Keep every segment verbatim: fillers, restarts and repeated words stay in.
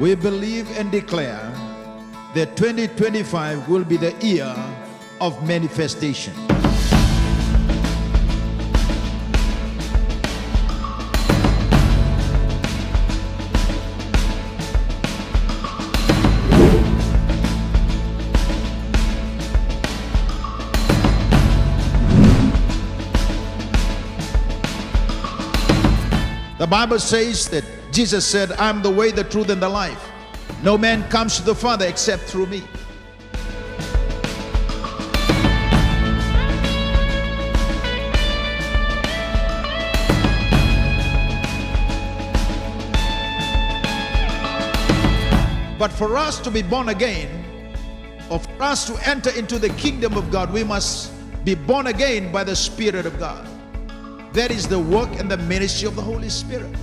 We believe and declare that twenty twenty-five will be the year of manifestation. The Bible says that Jesus said, "I am the way, the truth, and the life. No man comes to the Father except through me." But for us to be born again, or for us to enter into the kingdom of God, we must be born again by the Spirit of God. That is the work and the ministry of the Holy Spirit.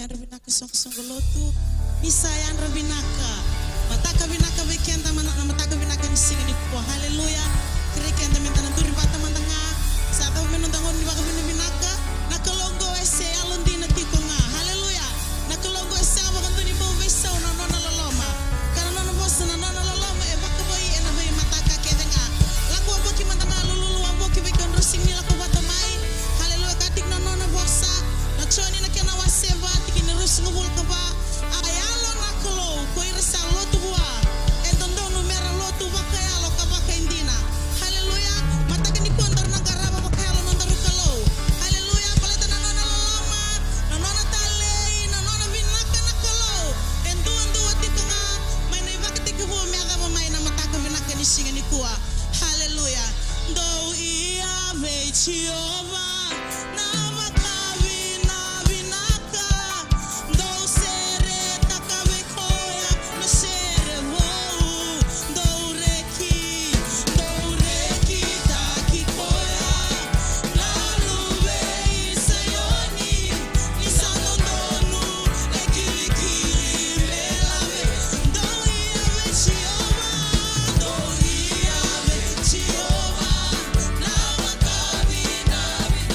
Yadra vinaka, soqosoqo lotu. Ni sa yadra vinaka. Mataka vinaka vei keda, mana, na mataka vinaka ni siga nikua. Haleluya. Kerei keda meda na duri vata mada ga. Sa cava mai noda gauna ni vakavinavinaka. Na Kalou oqo e se yalodina tiko ga. Haleluya. Na Kalou oqo e sega vakadua ni bau veisau na nona loloma. Ka na nona vosa na nona loloma e vakavoui ena veimataka kece ga. Lako wavoki mada ga, lululu wavoki vei kemudrau sega ni lako vata mai. Haleluya, ka tiko na nona vosa. Na Joni na kena wase va, tikina e ruasagavulu ka va. A yalo na Kalou ko ira sa lotu vua e dodonu mera lotu vakayalo ka vakaidina. Haleluya. Mataka nikua daru na qarava vakayalo na nodaru Kalou. Haleluya. Baleta na nona loloma, na nona talei, na nona vinaka na Kalou e duadua tiko ga mai na ivakatekivu me yacova mai na mataka vinaka ni siga nikua. Haleluya. Dou ia vei Jiova na vakavinavinaka. Dou seretaka vei koya na sere vou. Dou reki, dou rekitaki koya na luve i Saioni. Ni sa dodonu e kilikili me lave. Dou ia vei Jiova, dou ia vei Jiova na vakavinavinaka.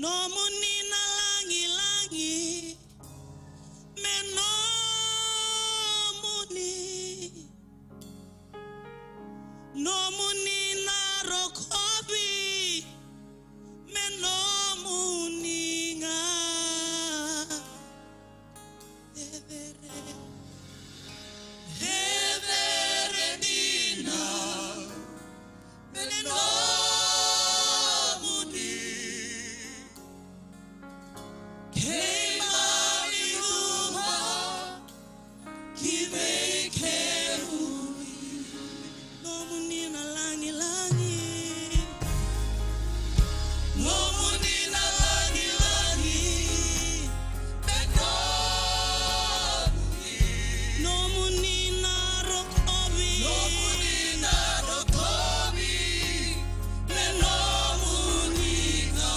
Nomuni na lagilagi me nomuni. Nomuni na rokovi me nomuni ga. Cecere, cecere dina me nomuni. Keimami cuva ki vei kemuni. Nomuni na lagilagi. Nomuni na lagilagi me nomuni. Nomuni na rokovi. Nomuni na rokovi me nomuni ga.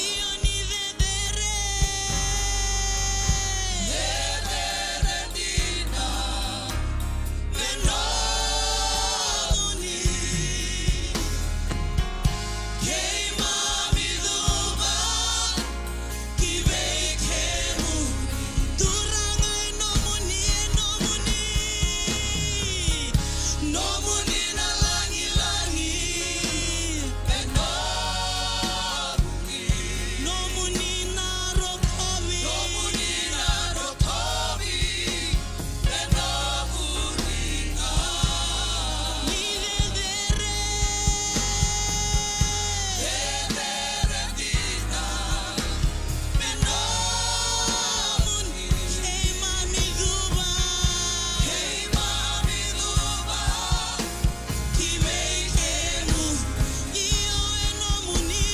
Io ni cecere. Cecere dina me nomuni. Keimami cuva ki vei kemuni. Turaga e nomuni, e nomuni. Nomuni na lagilagi me nomuni. Nomuni na rokovi. Nomuni na rokovi me nomuni ga. Ni cecere. Cecere dina me nomuni. Keimami cuva. Keimami cuva ki vei kemuni. Io e nomuni.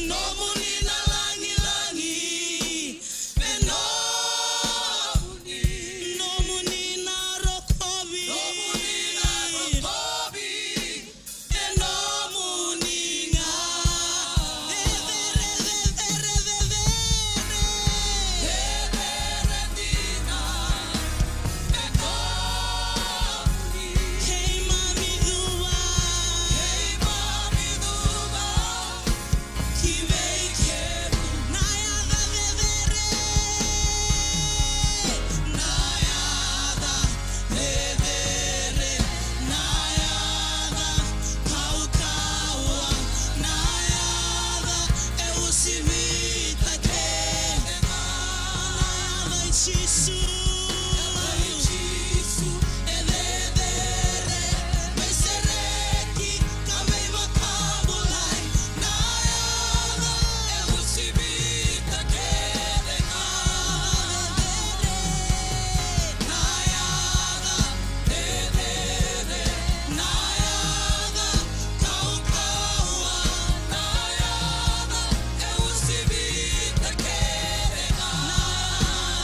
Nomuni na lagilagi me nomuni. Nomuni na rokovi. Nomuni na rokovi me nomuni ga. Cecere, cecere, cecere. Cecere dina me nomuni. Keimami cuva. Keimami cuva ki vei kemuni. Na yaca cecere. Na yaca cecere. Na yaca kaukauwa. Na yaca e uasivita kece ga. Na yaca i Jisu. Yaca i Jisu. E cecere, veisereki ka veivakabulai. Na yaca e uasivita kece ga. Na yaca cecere, na yaca kaukauwa, na yaca e uasivita kece ga. Na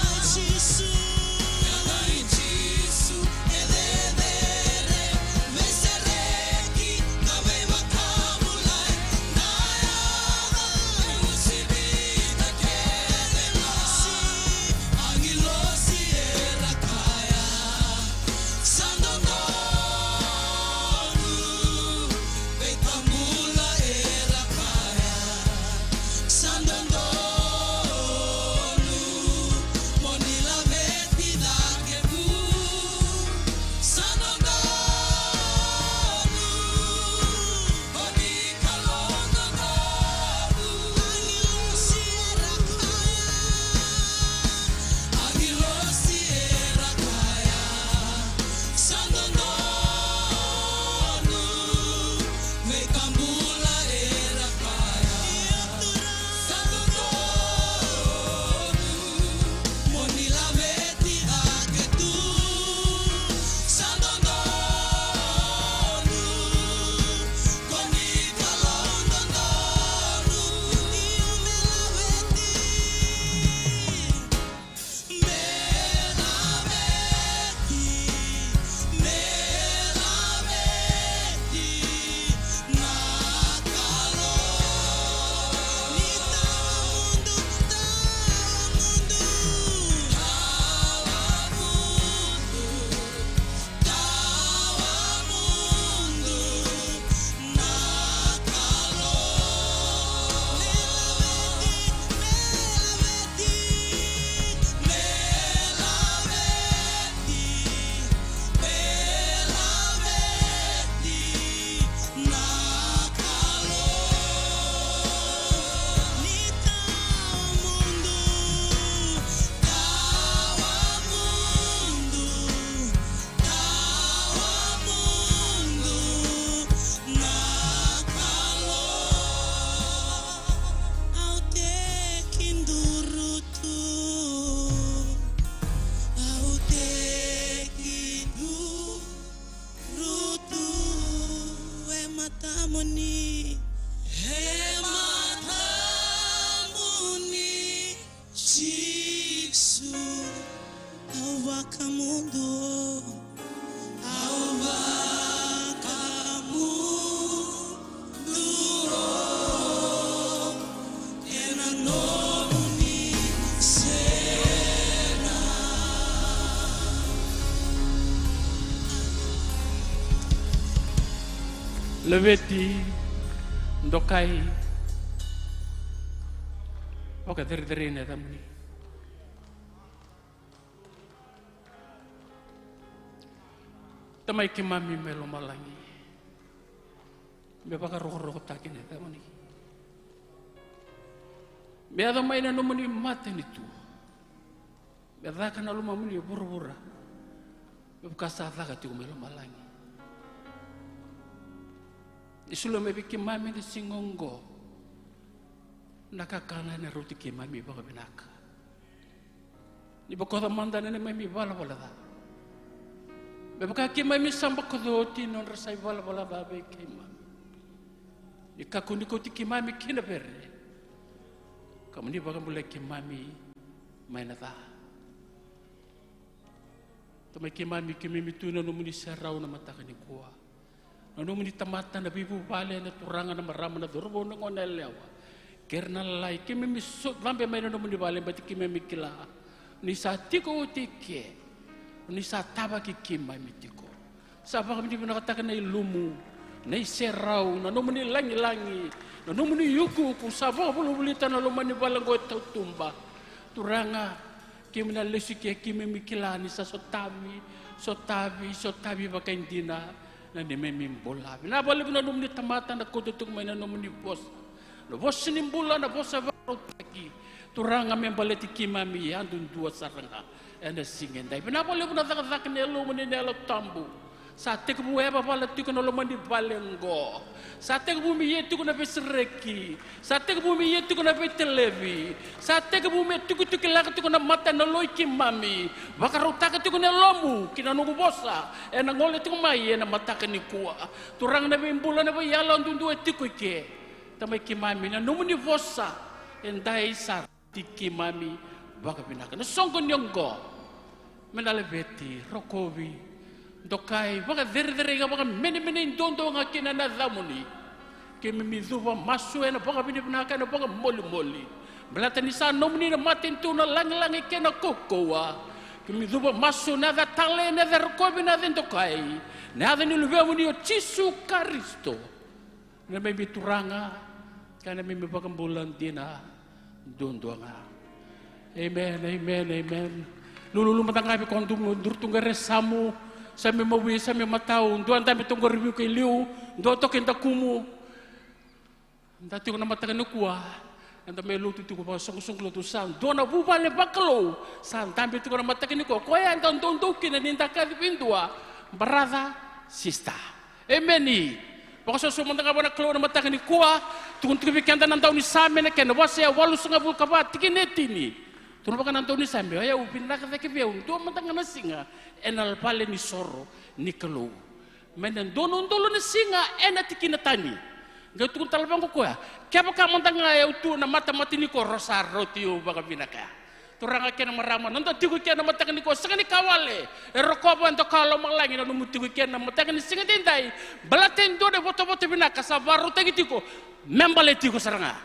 yaca i Jisu. Vakamudu, au vakamudu, ena nomuni sena. Laveti, dokai, vakacerecerei na yacamuni. Tamai keimami mai lomalagi, me vakarokorokotaki na yacamuni. Me yaco mai na nomuni matanitu, me caka na lomamuni e vuravura, me vaka sa caka tiko mai lomalagi. Ni solia mai vei keimami ena siga oqo na kakana ena rauti keimami vakavinaka. Ni bokoca mada na neimami ivalavala ca, me vaka keimami sa bokoca oti na nodra sa ivalavala ca vei keimami. Ni kakua ni kauti keimami ki na vere, ka mo ni vakabulai keimami mai na ca. Tamai keimami, keimami tu ena nomuni serau na mataka nikua. Na nomuni tamata, na veivuvale, na turaga, na marama, na cauravou, na goneyalewa kei ira na lalai, keimami so cabe mai na nomuni vale, baleta keimami kila ni sa tiko oti eke, ni sa tavaki keimami tiko. Sa vakavinavinakataka na ilumu, na iserau, na nomuni lagilagi, na nomuni iukuuku sa vakavolivolita na loma ni vale oqo e tautuba. Turaga, keimami na lesu eke, keimami kila ni sa sotavi, sotavi, sotavi vakaidina na neimami bula. Vinaka vakalevu na nomuni tamata na kauta tiko mai na nomuni vosa, na vosa ni bula, na vosa vakarautaki. Turaga, me baleti keimami yadudua sara ga ena siga edai. Vinaka vakalevu na cakacaka ni Yalomuni na Yalo Tabu. Sa tekivu yavavala tiko na loma ni vale oqo. Sa tekivu me ia tiko na veisereki. Sa tekivu me ia tiko na veitalevi. Sa tekivu me tukitukilaka tiko na mata na loi keimami. Vakarautaka tiko na yalomu ki na noqu vosa ena gole tiko mai ena mataka nikua. Turaga, na veibula, na veiyalo duadua e tiko eke. Tamai keimami, na nomuni vosa edai sa rauti keimami vakavinaka. Na soqo ni oqo, me na laveti, rokovi, dokai, vakacerecerei ka vakamenemenei duadua ga kina na yacamuni. Keimami cuva masu ena vakavinavinaka, ena vakamolimoli, baleta ni sa nomuni na matanitu, na lagilagi kei na kaukauwa. Keimami cuva masu ena yaca talei, na yaca rokovi, na yaca dokai, na yaca ni Luvemuni o Jisu Karisito, na neimami Turaga ka na neimami iVakabula dina duadua ga. Amen, amen, amen. Lululu mada ga vei koya duru tu qori e yasamu. Sa mai mawi, sa mai matau, dua dabe tu qori vei iko e liu, dua toka e dakumu. Da tiko na mataka nikua, eda mai lotu tiko vakasoqosoqo lotu, sa dua na vuvale vakalou sa dabe tiko na mataka nikua. Koya eda doudou kina ni da kacivi e dua brother, sister. Emeni. Vakasoso mada ga vua na Kalou na mataka nikua. Tukuna tiko vei keda na daunisame na kena wase e walusagavulu ka va, tikina e tini. Tukuna vaka na daunisame, o yau vinaka cake vei au dua mada ga na siga ena vale ni soro ni Kalou. Mai na dua na udolu na siga ena tikina tani. Qai tukuna tale vaqo o koya, kevaka mada ga e au tu ena matamata ni koro, sa rauti au vakavinaka. Turaga kei na marama, noda tiko eke na mataka nikua, sega ni ka wale. E rokova e doka lomalagi na nomu tiko eke na mataka ni siga edaidai. Baleta e dua na ivotavota vinaka sa vakarautaki tiko me baleti iko sara ga.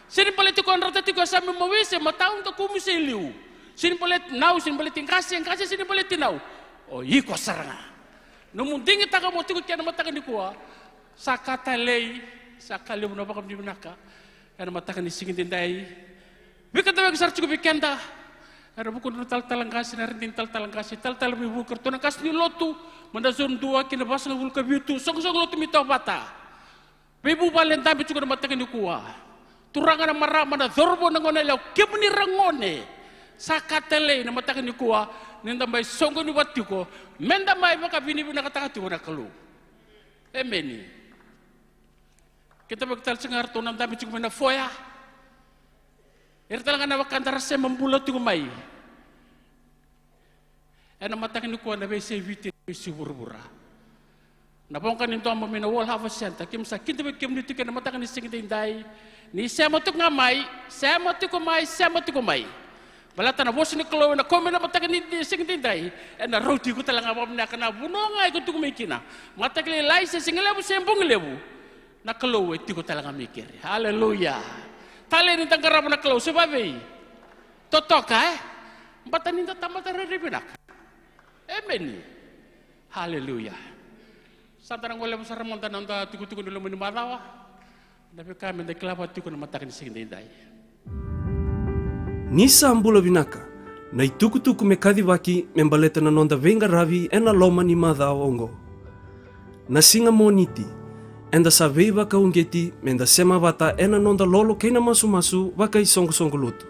Sega ni baleti koya e dreta tiko, sa mai mawi, se matau, dakumu se liu. Sega ni baleti nau, sega ni baleti qase, qase sega ni baleti nau. O iko sara ga. Nomu digitaka mo tiko eke na mataka nikua, sa ka talei, sa ka levu na vakavinavinaka ena mataka ni siga edaidai. Veikidavaki sara tiko vei keda, era vuku na talatala qase, na radini talatala qase, talatala veivuke, ratou na qase ni lotu, mada zone dua ki na vasagavulu ka vitu, soqosoqo lotu mai Tovata. Veivuvale dabe tiko na mataka nikua. Turaga, na marama, na cauravou, na goneyalewa, kemuni ra gone, sa ka talei na mataka nikua ni da mai soqoni vata tiko, me da mai vakavinavinakataka tiko na Kalou. Emeni. Kidavaki tale tiko ga ratou na dabe tiko mai na foyer. Ira tale ga na wekada ra sema bula tiko mai ena mataka nikua, na veiyasai Viti, na veiyasai vuravura. Na voqa ni domo mai na World Harvest Centre, keimami sa kidavaki kemuni tiko ena mataka ni siga edaidai. Ni sema tiko ga mai, sema tiko mai, sema tiko mai. Baleta na vosa ni Kalou ena kau mai na mataka ni siga daidai, ena rauti iko tale ga vakavinaka na vanua ga iko tuku mai kina. Mataka lailai se siga levu se bogi levu, na Kalou e tiko tale ga mai keri. Aleluya. Talei ni da qarava na Kalou se vavei? Totoka, e? Baleta ni da tamata rairai vinaka. Emeni. Aleluya. Sa da na goleva sara mada na noda tukutuku ni loma ni macawa. Na veika me da kila vata tiko na mataka ni siga daidai. Ni sa bula vinaka, na itukutuku me kacivaki me baleta na noda veiqaravi ena loma ni macawa oqo. Na siga Moniti, eda sa veivakauqeti me da sema vata ena noda lolo kei na masumasu vakaisoqosoqo lotu.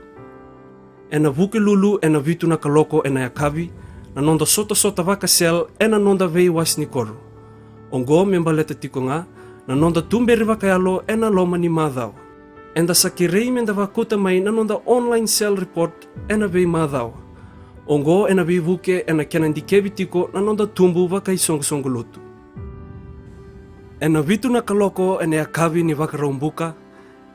Ena Vukelulu ena vitu na kaloko ena yakavi, na noda sotasota vaka-cell ena noda veiwase ni koro. Oqo me baleta tiko ga na noda tuberi vakayalo ena loma ni macawa. Eda sa kerei me da vakauta mai na noda online cell report ena veimacawa. Oqo ena veivuke ena kena dikevi tiko na noda tubu vakaisoqosoqo lotu. Ena vitu na kaloko ena yakavi ni Vakaraubuka,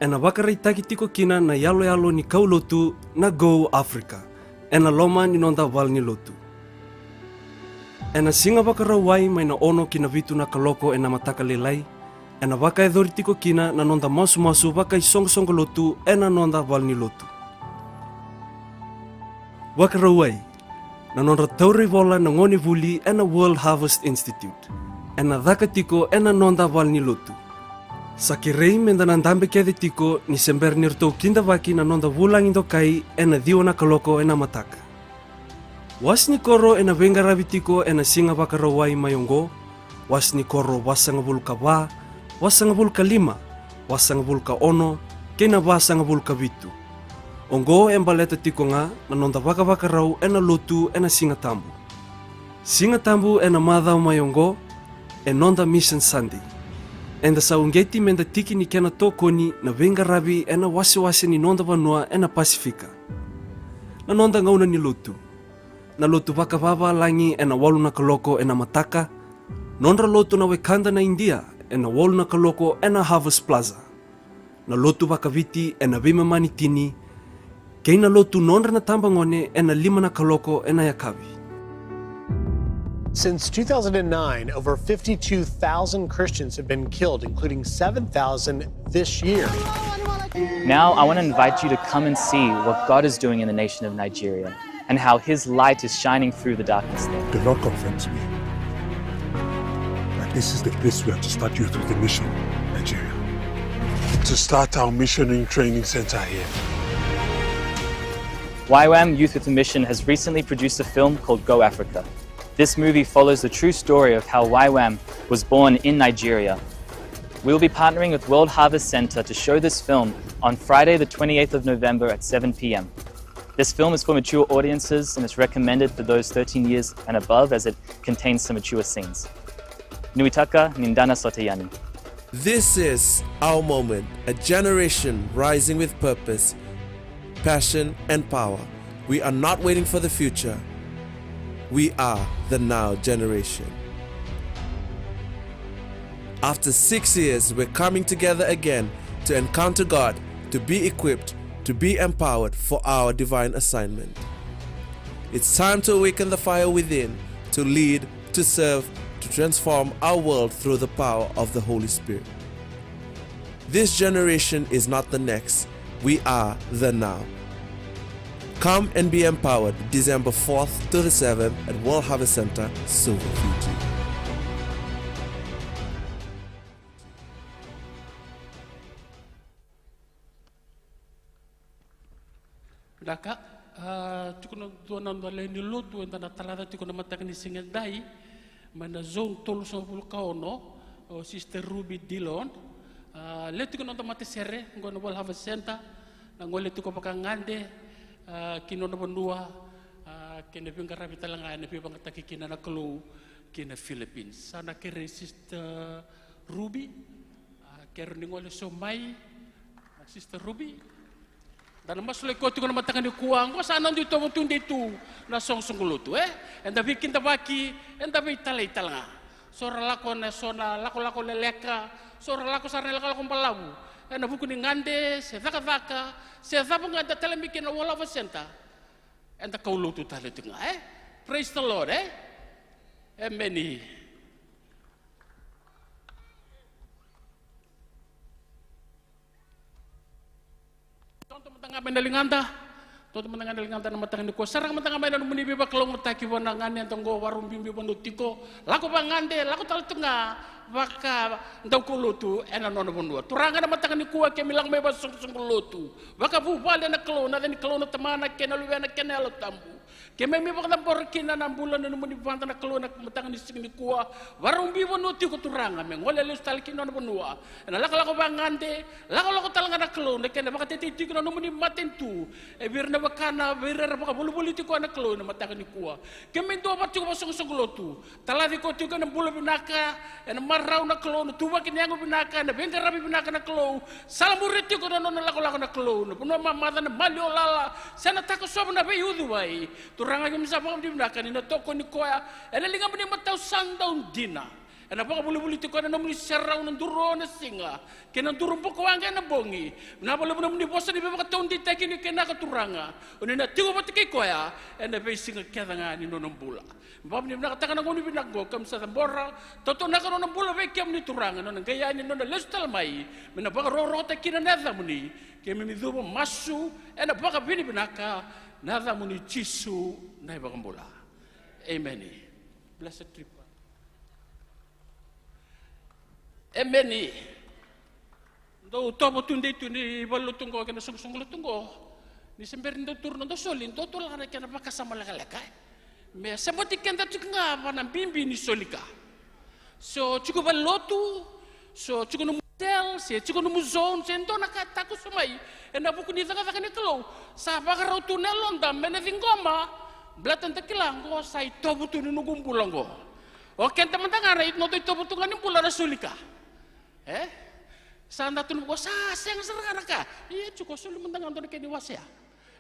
ena vakaraitaki tiko kina na iyaloyalo ni kaulotu na Go Africa ena loma ni noda valenilotu. Ena siga Vakarauwai mai na ono ki na vitu na kaloko ena mataka lailai, ena vakayacori tiko kina na noda masumasu vakaisoqosoqo lotu ena noda valenilotu. Vakarauwai, na nodra taura ivola na gonevuli ena World Harvest Institute, ena caka tiko ena noda valenilotu. Sa kerei me da na dabe kece tiko ni se bera ni ratou kidavaki na noda vulagi dokai ena ciwa na kaloko ena mataka. Wase ni koro ena veiqaravi tiko ena siga Vakarauwai mai oqo, wase ni koro vasagavulu ka va, vasagavulu ka lima, vasagavulu ka ono, kei na vasagavulu ka vitu. Oqo e baleta tiko ga na noda vakavakarau ena lotu ena Siga Tabu. Siga Tabu ena macawa mai oqo, e noda Mission Sunday. Eda sa uqeti me da tiki ni kena tokoni na veiqaravi ena wasewase ni noda vanua ena Pasifika. Na noda gauna ni lotu. Na lotu vakavavalagi ena walu na kaloko ena mataka, nodra lotu na wekada na Idia ena walu na kaloko ena Harvest Plaza. Na lotu vakaviti ena veimama ni tini, kei na lotu nodra na tabagone ena lima na kaloko ena yakavi. Since two thousand nine, over fifty-two thousand Christians have been killed, including seven thousand this year. Now, I want to invite you to come and see what God is doing in the nation of Nigeria and how His light is shining through the darkness there. Do not convince me that this is the place we are to start Youth with a Mission, Nigeria. To start our missionary training center here. Y WAM Youth with a Mission has recently produced a film called Go Africa. This movie follows the true story of how Y WAM was born in Nigeria. We'll be partnering with World Harvest Centre to show this film on Friday, the twenty-eighth of November at seven p.m. This film is for mature audiences and is recommended for those thirteen years and above, as it contains some mature scenes. Nuitaka ni da na sota yani. This is our moment, a generation rising with purpose, passion, and power. We are not waiting for the future. We are the now generation. After six years, we're coming together again to encounter God, to be equipped, to be empowered for our divine assignment. It's time to awaken the fire within, to lead, to serve, to transform our world through the power of the Holy Spirit. This generation is not the next. We are the now. Come and be empowered December fourth to the seventh at World Harvest Centre, Suva, Fiji. Vinaka, a, tiko na dua na noda lewe ni lotu eda na talaca tiko na mataka ni siga edai, mai na zone tolusagavulu ka ono, o Sister Ruby Dillon. A, lewe tiko na noda matasere, oqo na World Harvest Centre, na gole tiko vakagade, a, ki nona vanua, a, kei na veiqaravi tale ga ena veivagataki kina na Kalou ki na Philippines. Sa na kerei Sister Ruby, a, kerea ni gole so mai, a, Sister Ruby. Da na masulaki koya tiko na mataka nikua, oqo sa na dui tovo tudei tu na soqosoqo lotu, e? Eda veikidavaki, eda veitalai tale ga. So ra lako na so na lakolako leleka, so ra lako sara na lakolako balavu. Ena vuku ni gade, se cakacaka, se cava ga eda talai mai kina na World Harvest Centre. Eda kaulotu tale tiko ga, e? Praise the Lord, e? Emeni. Dodo mada ga mai na ligada. Dodo mada ga na ligada na mataka nikua. Saraga mada ga mai na nomuni veivakalougatataki vua na ganeda oqo, vakarau biubiu vanua tiko. Lako vagade, lako tale tu ga vaka daukaulotu ena nona vanua. Turaga, na mataka nikua keimami lako mai vakasoqosoqo lotu, vakavuvale na Kalou, na yaca ni Kalou na Tamana kei na Luvena kei na Yalo Tabu. Keimami vakacabora kina na bula na nomuni vada na Kalou ena mataka ni siga nikua. Vakarau biu vanua tiko Turaga, me gole lesu tale ki nona vanua. Ena lakolako vagade, lakolako tale ga na Kalou na kena vakatetei tiko na nomuni matanitu e vei ira na wekana, vei ira era vakavolivoliti koya na Kalou ena mataka nikua. Keimami duavata tiko vakasoqosoqo lotu. Talaci koya tiko ena bula vinaka, ena marau na Kalou, na tuvaki ni yago vinaka, ena veiqaravi vinaka na Kalou. Salamuria tiko na nona lakolako na Kalou, na vanua mamaca, na maliwa lala, se na takosova na veiuciwai. Turaga, keimami sa vakavinavinaka ni na tokoni koya ena ligamuni matau sa dau dina. Ena vakavolivoliti koya na nomuni serau na duru o na siga kei na duru buka waqa ena bogi. Vinaka vakalevu na nomuni vosa ni veivakataudeitaki ni kena ka Turaga, o ni na tiko vata kei koya ena veisiga kece ga ni nona bula. Vakavinavinakataka na gauna vinaka oqo keimami sa cabora, tautaunaka na nona bula vei kemuni Turaga, na nona qai yani, na nona lesu tale mai, me na vakarokorokotaki kina na yacamuni. Keimami cuva masu ena vakavinavinaka, na yacamuni Jisu na iVakabula. Emeni. Blessed trip. Emeni. Dou tovo tudei tu ni valenilotu oqo kei na soqosoqo lotu oqo. Ni se bera ni dou turu na noda soli, dou tolaka na kena vakasama lekaleka, e? Me semati keda tiko ga vua na bibi ni soli ka. So tiko valenilotu, so tiko nomu cell, se tiko nomu zone, se dua na ka e takoso mai ena vuku ni cakacaka ni Kalou. Sa vakarau tu na yaloda me na ciqoma, baleta da kila oqo sa itovo tu ni noqu bula oqo. O keda mada ga na i-, noda itovo tu ga ni bula na soli ka. E? Sa da tu na vaka, sa sega sara ga na ka. Ia, tiko soli mada ga dua na kena iwasea.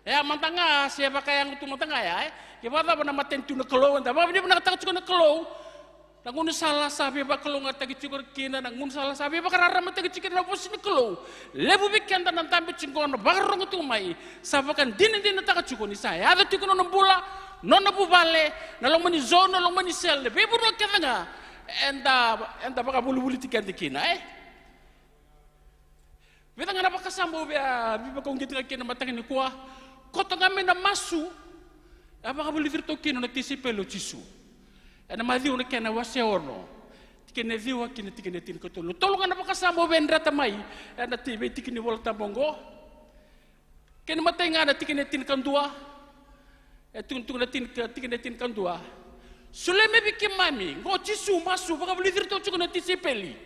E a mada ga, se vakayago tu mada ga ya, e? Ke vakacava na matanitu na Kalou, eda vakavinavinakataka tiko na Kalou. Na gaunisala sa veivakalougatataki tiko kina, na gaunisala sa veivakararamataki tiko kina na vosa ni Kalou. Levu vei keda na dabe tiko qo, na vakarorogo tiko mai, sa vakadinadinataka tiko ni sa yaco tiko na nona bula, nona vuvale, na loma ni zone, na loma ni cell, na veivanua kece ga eda, eda vakavolivoliti keda kina, e? Vica ga na vakasama au via veivakauqeti ga kina na mataka nikua. Koto ga mai na masu a vakavulici iratou kina na tisaipeli o Jisu. Ena Maciu na kena wase ono, tikina e ciwa kina tikina e tinikatolu. Tolu ga na vakasama au via dreta mai ena ti-, veitiki ni Vola Tabu oqo. Kena imatai ga na tikina e tinikadua. E tukutuku na tinika-, tikina e tinikadua. Solia mai vei keimami, qo o Jisu masu vakavulici iratou tiko na tisaipeli.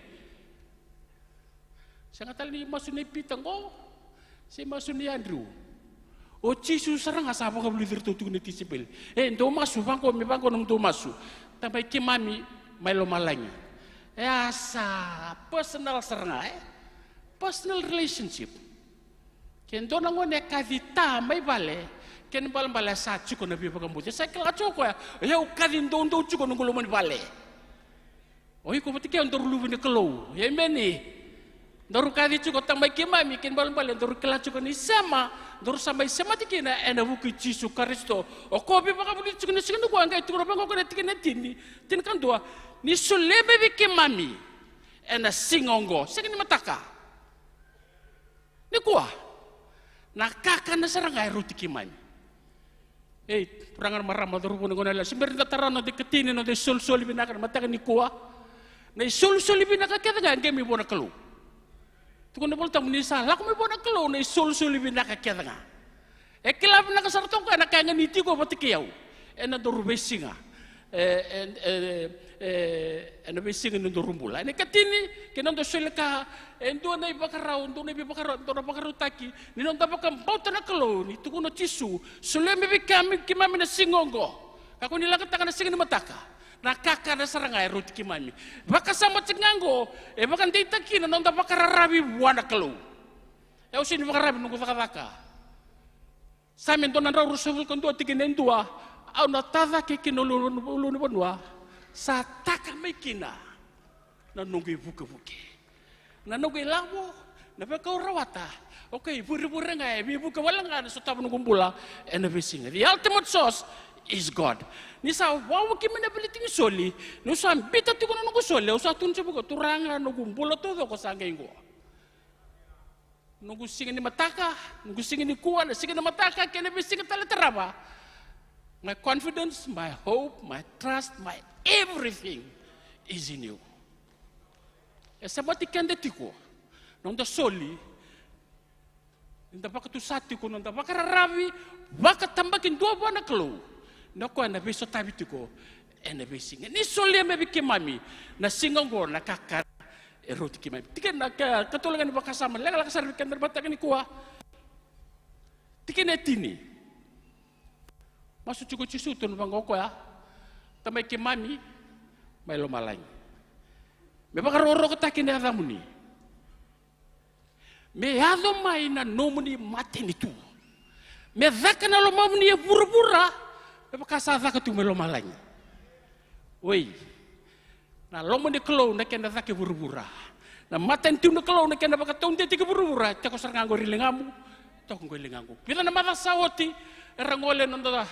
Sega tale ni masu nei Pita qo, se masu nei Adriu. O Jisu sara ga sa vakavulici iratou tiko na tisaipeli. E, dou masu, vaqo, me vaqo nomudou masu. Tamai keimami mai lomalagi. E a sa personal sara ga, e? Personal relationship. Ke dua na gone e kaci ta mai vale, kena ibalebale sa tiko na veivakabauti. Sa kila tiko o koya, o yau kaci doudou tiko noqu loma ni vale. O iko vata kei au daru luve ni Kalou. Emeni. Daru kaci tiko, tamai keimami, kena ibalebale daru kila tiko ni sema daru sa mai semati kina ena vuku i Jisu Karisito. O koya veivakavulici tiko na siga nikua, qai tukuna vaqo na tikina e tini, tinikadua. Ni solia mai vei keimami ena siga oqo. Sega ni mataka. Nikua, na kakana sara ga e rauti keimami. Ei, turaga, na marama, cauravou, na goneyalewa, se bera ni da tara na noda ikatini, na noda isolisoli vinaka na mataka nikua. Na isolisoli vinaka kece ga e qai mai vua na Kalou. Tukuna na Vola Tabu ni sa lako mai vua na Kalou na isolisoli vinaka kece ga. E kila vinaka sara toka o koya na ka e ganiti iko vata kei au ena nodaru veisiga. E, e, e, e, ena veisiga ni nodaru bula. Ena ikatini, kei na noda soli ka, e dua na ivakarau, dua na ivakarau, dua na vakarautaki ni noda vakabauta na Kalou, ni tukuna o Jisu, solia mai vei keimami, keimami na siga oqo. Kakua ni leqataka na siga ni mataka. Na kakana sara ga e rauti keimami. Vakasama tiko ga oqo, e vakadeitaki kina na noda vakararavi vua na Kalou. E, au sega ni vakararavi noqu cakacaka. Same dua na drau ruasagavulu ka dua tikina e dua, au na tacake ki na ulunivanua sa taka mai kina na noqu ivukevuke. Na noqu ilavo, Na veika au rawata, okay, vurevure ga, e veivuke wale ga na sotava noqu bula ena veisiga. The ultimate source is God. Ni sa wawaki mai na veleti ni soli, niu sa biuta tiko na noqu soli, au sa tukuna tiko vua, Turaga, noqu bula taucoko sa qai qo. Noqu siga ni mataka, noqu siga nikua, na siga ni mataka kei na veisiga tale e tarava. My confidence, my hope, my trust, my everything is in you. E semati keda tiko na noda soli, ni da vakatusa tiko na noda vakararavi vakatabakidua vua na Kalou, na koya na veisotavi tiko ena veisiga. Ni solia mai vei keimami na siga oqo na kakana e rauti keimami. Tikina ka, katolu ga ni vakasama lekaleka sara vei keda na mataka nikua. Tikina e tini. Masu tiko o Jisu, tukuna vaqo o koya, Tamai keimami mai lomalagi, me vakarokorokotaki na yacamuni. Me yaco mai na nomuni matanitu. Me caka na lomamuni e vuravura me vaka sa caka tu mai lomalagi. Oi, na loma ni Kalou na kena caka e vuravura. Na matanitu ni Kalou na kena vakataudeitaki e vuravura. Tiko sara ga qori e ligamu, tiko qo e ligaqu. Vica na macawa sa oti, era gole na noda,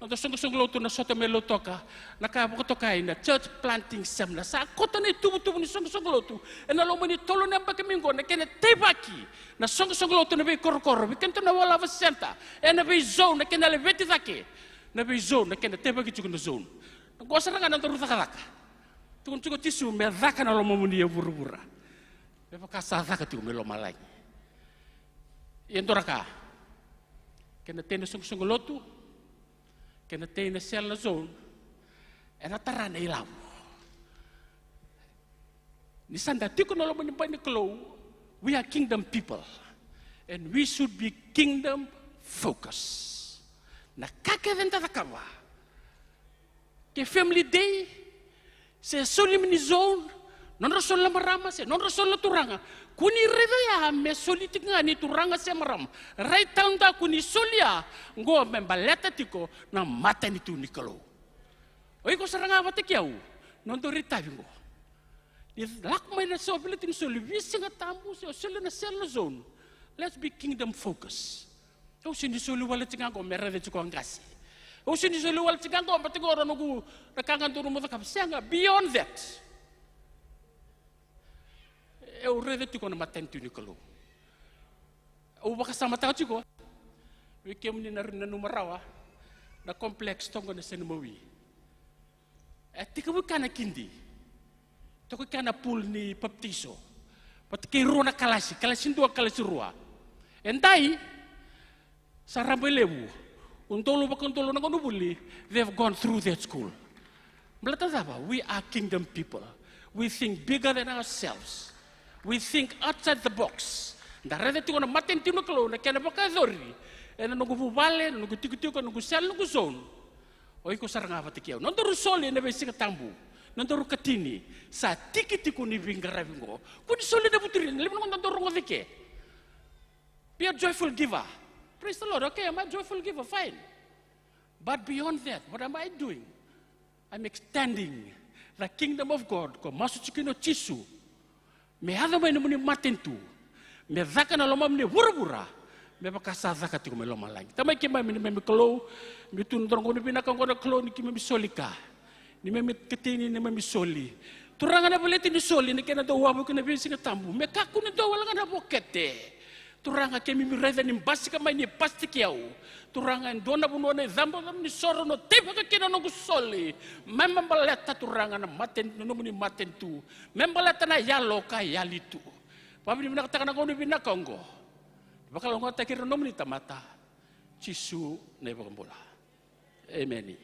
noda soqosoqo lotu na Sota mai Lautoka, na ka vakatokai na church planting seminar. Sa koto na ituvatuva ni soqosoqo lotu ena loma ni tolu na yabaki mai qo, na kena teivaki na soqosoqo lotu ena veikorokoro, vei keda na Walava Centre, ena veizone, na kena laveti cake na veizone, na kena teivaki tiko na zone. Qo sara ga na nodaru cakacaka. Tukuna tiko o Jisu, me caka na lomamuni e vuravura me vaka sa caka tiko mai lomalagi. Ia dua na ka, kena tei na soqosoqo lotu, kena tei na sele na zone, ena tara na ilavo. Ni sa da tiko na loma ni bai ni Kalou, we are kingdom people. And we should be kingdom focus. Na ka kece eda cakava, ke family day, se soli ni zone, nodra soli na marama, se nodra soli na turaga. Kua ni raica ya me soli tiko ga ni turaga se marama. Rai tale ga kua ni solia qo me baleta tiko na matanitu ni Kalou. O iko sara ga vata kei au, nodaru itavi qo. Ni lako mai na so veleti ni soli, veisiga tabu, se o soli na sele na zone. Let's be kingdom focus. Au sega ni soli wale tiko ga qo me raica tiko a qase. Au sega ni soli wale tiko ga qo, baleta qo na noqu, na ka ga dodonu meu cakava. Sega, beyond that. Au raica tiko na matanitu ni Kalou. Au vakasamataka tiko. Vei kemuni na rawa ni nanuma rawa na complex toka qo na Senamawi. E tekivu kea na kidi. Toka kea na pool ni papitaiso. Vata kei rua na kalasi, kalasi dua, kalasi rua. Edai, sa rabailevu, udolu vakaudolu na gonevuli, they've gone through that school. Baleta cava? We are kingdom people. We think bigger than ourselves. We think outside the box. Da raica tiko na matanitu ni Kalou, na kena vakayacori ena noqu vuvale, na noqu tikotiko, na noqu sele, na noqu zone. O iko sara ga vata kei au. Nodaru soli ena veisiga tabu, nodaru katini, sa tiki tiko ni veiqaravi qo. Kua ni soli na vuturi, na levu na gauna da rogoca i ke. Be a joyful giver. Praise the Lord. Okay, am I a joyful giver? Fine. But beyond that, what am I doing? I'm extending the kingdom of God. Ko masu tiko kina o Jisu. Me yaco mai na nomuni matanitu, me caka na lomamuni e vuravura me vaka sa caka tiko mai lomalagi. Tamai keimami, neimami Kalou, me tu na noda rogo ni vinaka oqo na Kalou ni keimami soli ka. Neimami katini, neimami soli. Turaga, na veleti ni soli, na kena dau wavoki na veisiga tabu. Me kakua ni dau wale ga na vokete. Turaga, keimami raica ni basika mai, ni basika kei au. Turaga, e dua na vanua na icabocabo ni soro, na teivaka kina noqu soli. Me baleta, Turaga, na mate, na nomuni matanitu. Me baleta na yalo ka yali tu. Vakavinavinakataka na gauna vinaka oqo. Vakalougatataki ira na nomuni tamata. Jisu na iVakabula. Emeni.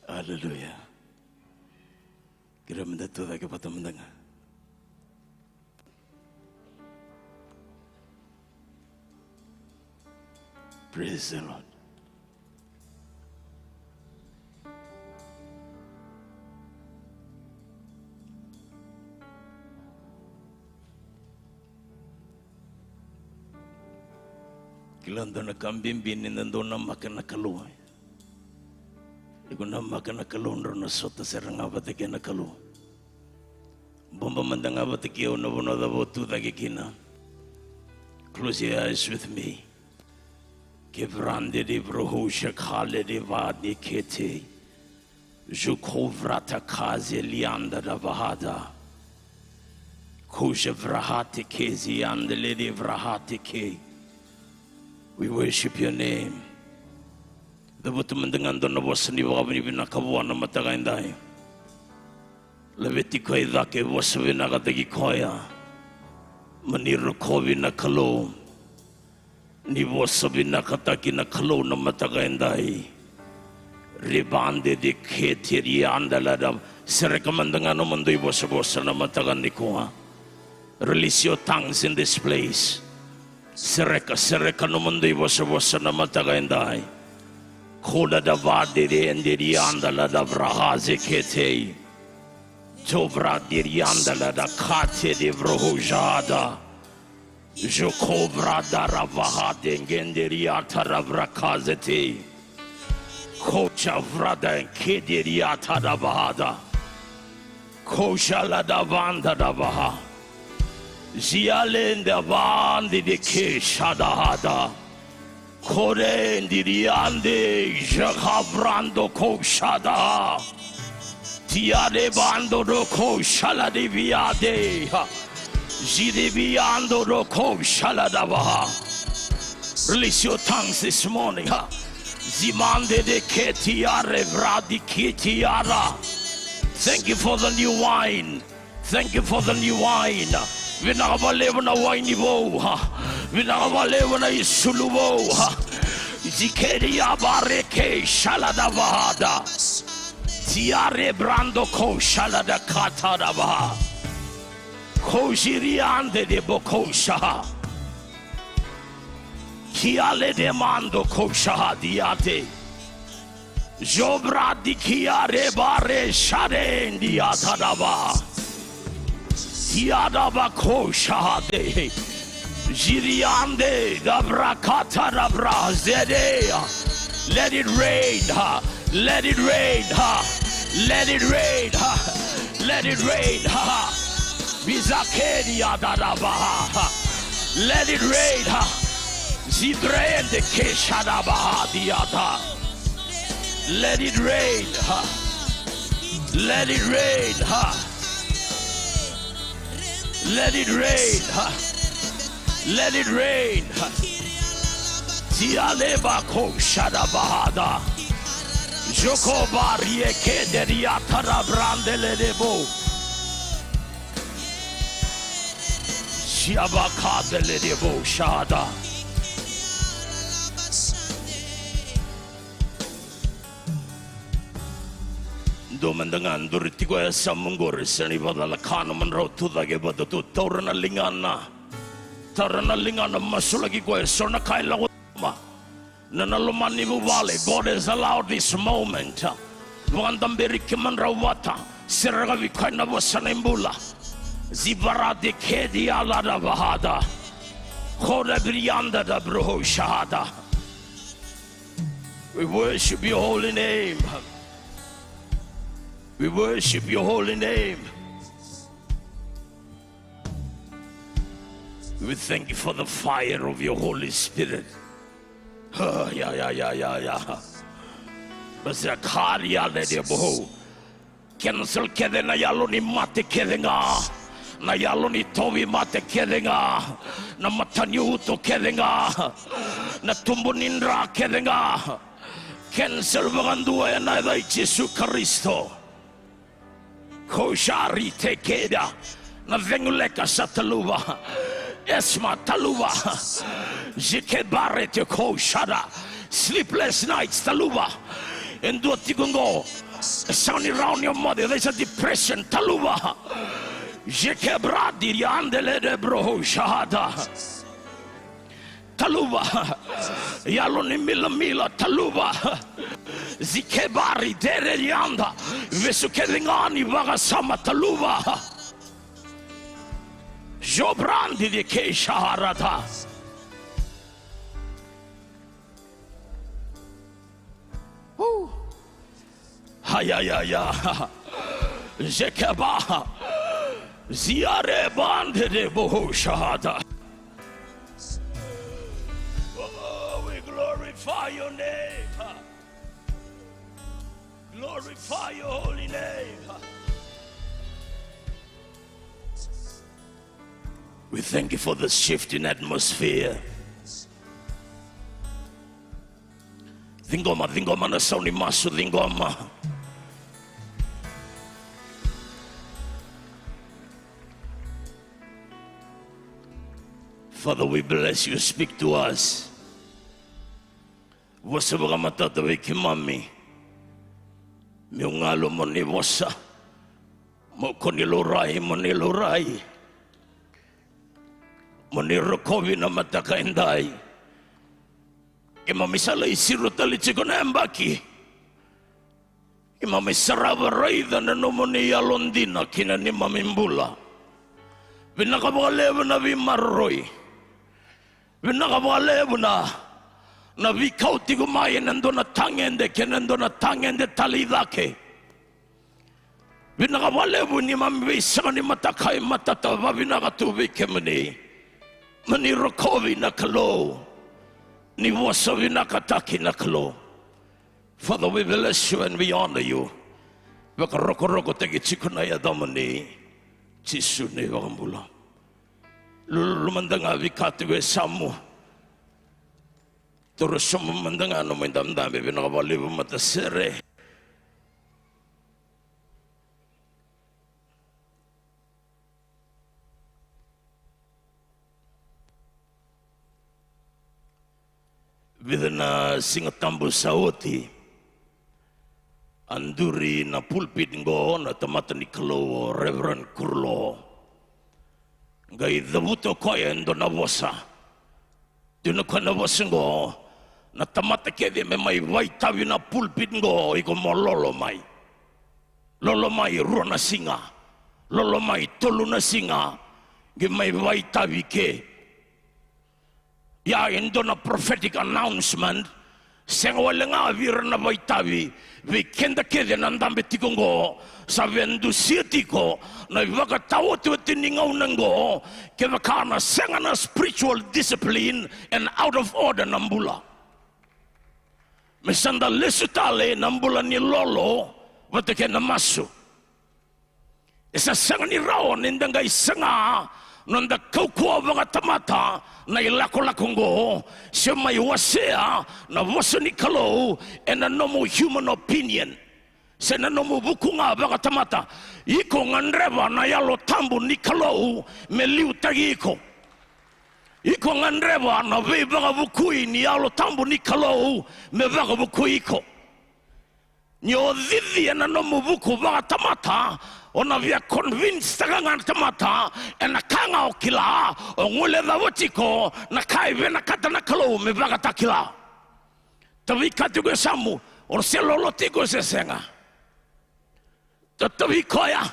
Aleluya. Kerea meda tu cake vata mada ga. Praise the Lord. Kila dua na ka bibi ni da dau namaka na Kalou. Iko namaka na Kalou, drau na sota sara ga vata kei na Kalou. Bobo mada ga vata kei au na vanua cava o tu cake kina. Close your eyes with me. Ke vrande de vrohusha kale de vade kete. Juko vrata kaze lianda da vahada. Kusha vrahate kezi andele de vrahate ke. We worship your name. Cavuta mada ga dua na vosa ni vakavinavinaka vua na mataka edai. Laveti koya i cake, vosa vinakataki koya. Mani rokovi na Kalou. Ni vosa vinakataki na Kalou na mataka edai. Ribande de kete rianda lada. Sereka mada ga nomudou ivosavosa na mataka nikua. Release your tongues in this place. Sereka, sereka nomudou ivosavosa na mataka edai. Kola da vade de ende rianda lada vrahaze ketei. Jovra de rianda lada kate de vrohojada. Joko vrada ra vahade gende riata ra vrakazete. Kocha vrada kede riata da vahada. Kocha la da vanda da vaha. Ziale da vande de kecha da hada. Kore ndiriande jakavrando koshada. Tiare bando do koshala de viade. Zide viando do koshala da vaha. Release your tongues this morning. Zimande de ketiare vradi kitiara. Thank you for the new wine. Thank you for the new wine. Vinaka vakalevu na waini vou, ha. Vinaka vakalevu na isulu vou, ha. Zikeria bareke shala da vahada. Tiare brando ko shala da kata da vaha. Ko siriande de boko shaha. Kiale de mando ko shaha diate. Jobra di kiare bare sharendi atadava. Tiadava ko shahade. Ziriande da brakata da brazedea. Let it rain, ha. Let it rain, ha. Let it rain, ha. Let it rain, ha. Bizakeria da da baha, ha. Let it rain, ha. Zibrende kesha da baha diata. Let it rain, ha. Let it rain, ha. Let it rain, ha. Let it rain, ha. Tialeba ko shada bahada. Jokobarie kederia tarabrandele debo. Siabakadele debo shada. Dua mada ga duri tiko e yasamu qori, sega ni vakacalaka, nomudrau tucake vata tu, taura na ligana. Taura na ligana, masulaki koya, so na ka e lako cama. Na, na loma ni vuvale, God has allowed this moment. Vakadaberi kemudrau vata, serekavi koya na vosa ni bula. Zivarate kedi alada vahada. Koda brianda da broho shahada. We worship your holy name. We worship your holy name. We thank you for the fire of your Holy Spirit. Ah, ya, ya, ya, ya, ya. Basa kari ale de boho. Cancel kece na yalo ni mate kece ga. Na yalo ni tauvimate kece ga. Na mataniuto kece ga. Na tubu ni dra kece ga. Cancel vakadua ena yaca i Jisu Karisito. Koshari tekeda. Na cegu leka sa taluva. Esma taluva. Jikebare te koshara. Sleepless nights taluva. E dua tiko qo. E sega ni rawa ni o moce. There's a depression taluva. Jikebradi riandele de broho shahada. Taluva. Yalo ni milamila taluva. Zikebari dere yanda. Vesu kece ga ni vakasama taluva. Jobrandi de ke shaharata. Woo. Hayayaya. Zekeba. Ziare bande de boho shahada. Oh, we glorify your name. Glorify your holy name. We thank you for the shift in atmosphere. Ciqoma, ciqoma na sau ni masu, ciqoma. Father, we bless you. Speak to us. Vosa vakamatata vei keimami. Meu galu mo ni vosa. Mo kua ni laurai, mo ni laurai. Mo ni rokovi na mataka edai. Keimami sa lai siro tale tiko na yabaki. Keimami sarava raica na nomuni yalodina ki na neimami bula. Vinaka vakalevu na veimaroroi. Vinaka vakalevu na, na veikau tiko mai ena dua na tagede kei na dua na tagede tale i cake. Vinaka vakalevu ni keimami veisega ni matakai matata vavinaka tu vei kemuni. Mo ni rokovi na Kalou. Ni vosa vinakataki na Kalou. Father, we bless you and we honor you. Vakarokorokotaki tiko na yacamuni, Jisu na iVakabula. Lululu mada ga, veika tiko e yasamu. Toro sobu mada ga nomu idabedabe, vinaka vakalevu matasere. Vica na Siga Tabu sa oti, a duri na pulpit qo na tamata ni Kalou o Reverend Kurulo. Qai cavuta o koya e dua na vosa. Tukuna o koya na vosa qo, na tamata kece me mai vakaitavi na pulpit qo, iko mo lolo mai. Lolo mai rua na siga. Lolo mai tolu na siga. Qai mai vakaitavi ke. Ia e dua na prophetic announcement. Sega wale ga vei ira na vakaitavi, vei keda kece na dabe tiko qo, sa via dusia tiko na ivakataotioti ni gauna qo. Kevaka na sega na spiritual discipline and out of order na bula, me sa da lesu tale na bula ni lolo vata kei na masu. E sa sega ni rawa ni da qai saga noda kaukauwa vakatamata na ilakolako oqo, se mai wasea na vosa ni Kalou ena nomu human opinion, se na nomu vuku ga vakatamata. Iko gadreva na Yalo Tabu ni Kalou me liutaki iko. Iko gadreva na veivakavukui ni Yalo Tabu ni Kalou me vakavukui iko. Ni o cici ena nomu vuku vakatamata, o na via convince-taka ga na tamata ena ka ga o kila, o guilecava tiko na ka e vinakata na Kalou me vakatakila. Tavi ka tiko e yasamu, o se lolo tiko se sega. Tatavi koya,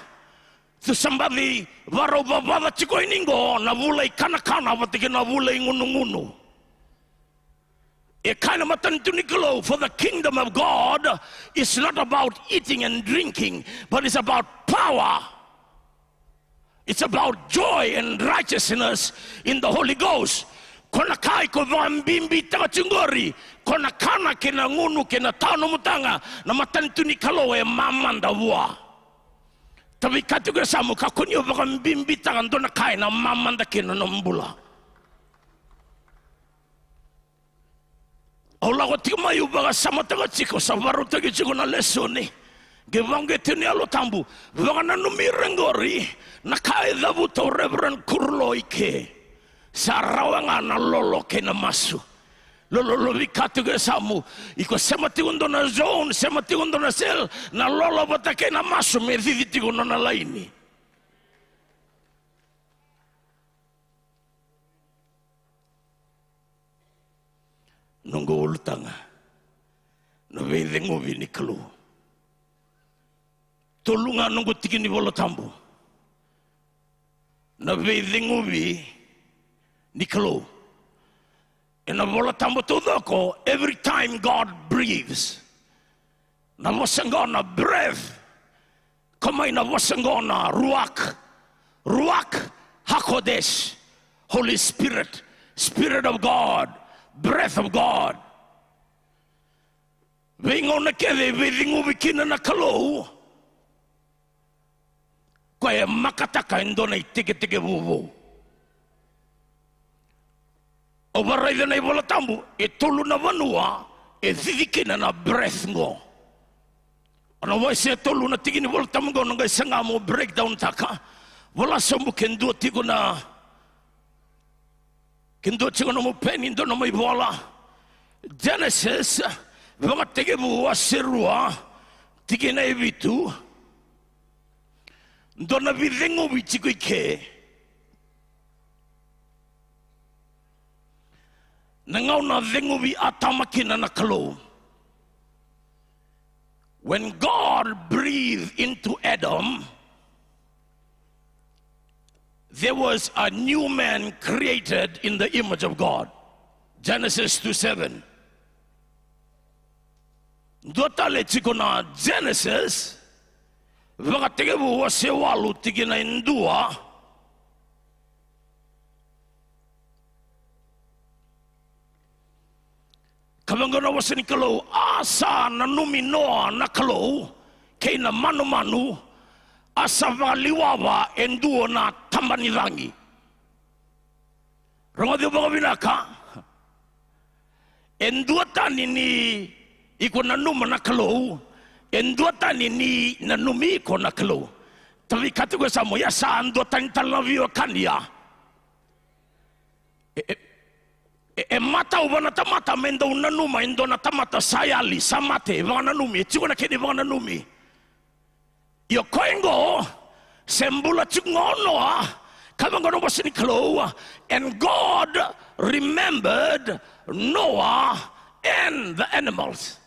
tu sa baci varau vavaca tiko yani qo na vula ikanakana vata kei na vula igunugunu. E kaya na matanitu ni Kalou, for the kingdom of God is not about eating and drinking, but it's about power. It's about joy and righteousness in the Holy Ghost. Ko na ka iko vakabibitaka tiko qori, ko na kana kei na gunu kei na tawa nomu taga, na matanitu ni Kalou e mamada vua. Tavi ka tiko e yasamu, kakua ni o vakabibitaka dua na ka ena mamada kina nomu bula. Au lako tiko mai, au vakasamataka tiko, sa vakarautaki tiko na lesoni. Qai vaqo e tiko ni Yalo Tabu. Vakananumi ira qori na ka e cavuta o Reverend Kuruloi ke. Sa rawa ga na lolo kei na masu. Lolo, lovi ka tiko e yasamu. Iko sema tiko dua na zone, sema tiko dua na cell, na lolo vata kei na masu me cici tiko nona laini. Noqu ulutaga, na veiceguvi ni Kalou. Tolu ga noqu tiki ni Vola Tabu. Na veiceguvi ni Kalou. Ena Vola Tabu taucoko, every time God breathes, na vosa qo na breath. Kau mai na vosa qo na ruach. Ruach hakodesh. Holy Spirit. Spirit of God. Breath of God. Veigauna kece e veiceguvi kina na Kalou, koya e makataka e dua na itekitekivu vou. Au vakaraica na iVola Tabu, e tolu na vanua e cici kina na breath qo. O na wase e tolu na tiki ni Vola Tabu qo, na qai saga mo breakdown-taka. Vola sobu ke dua tiko na, ke dua tiko nomu peni, dua nomu ivola. Genesis, Vakatekivu wase rua, tikina e vitu. Dua na veiceguvi tiko i ke. Na gauna a ceguvi Atama kina na Kalou. When God breathed into Adam, there was a new man created in the image of God. Genesis two seven. Dua tale tiko na Genesis, Vakatekivu wase walu tikina e dua. Ka vaqo na vosa ni Kalou, a sa nanumi Noa na Kalou kei na manumanu, a sa vakaliwava e dua na taba ni cagi. Rogoci au vakavinaka. E dua tani ni iko nanuma na Kalou, e dua tani ni nanumi iko na Kalou. Tavi ka tiko e yasamu, ia sa dua tani tale na veiwekani ya. E, e, e, e matau vua na tamata me dau nanuma e dua na tamata sa yali, sa mate, e vakananumi, e tiko na kena ivakananumi. Ia o koya qo, se bula tiko ga o Noa, ka vaqo na vosa ni Kalou, and God remembered Noah and the animals.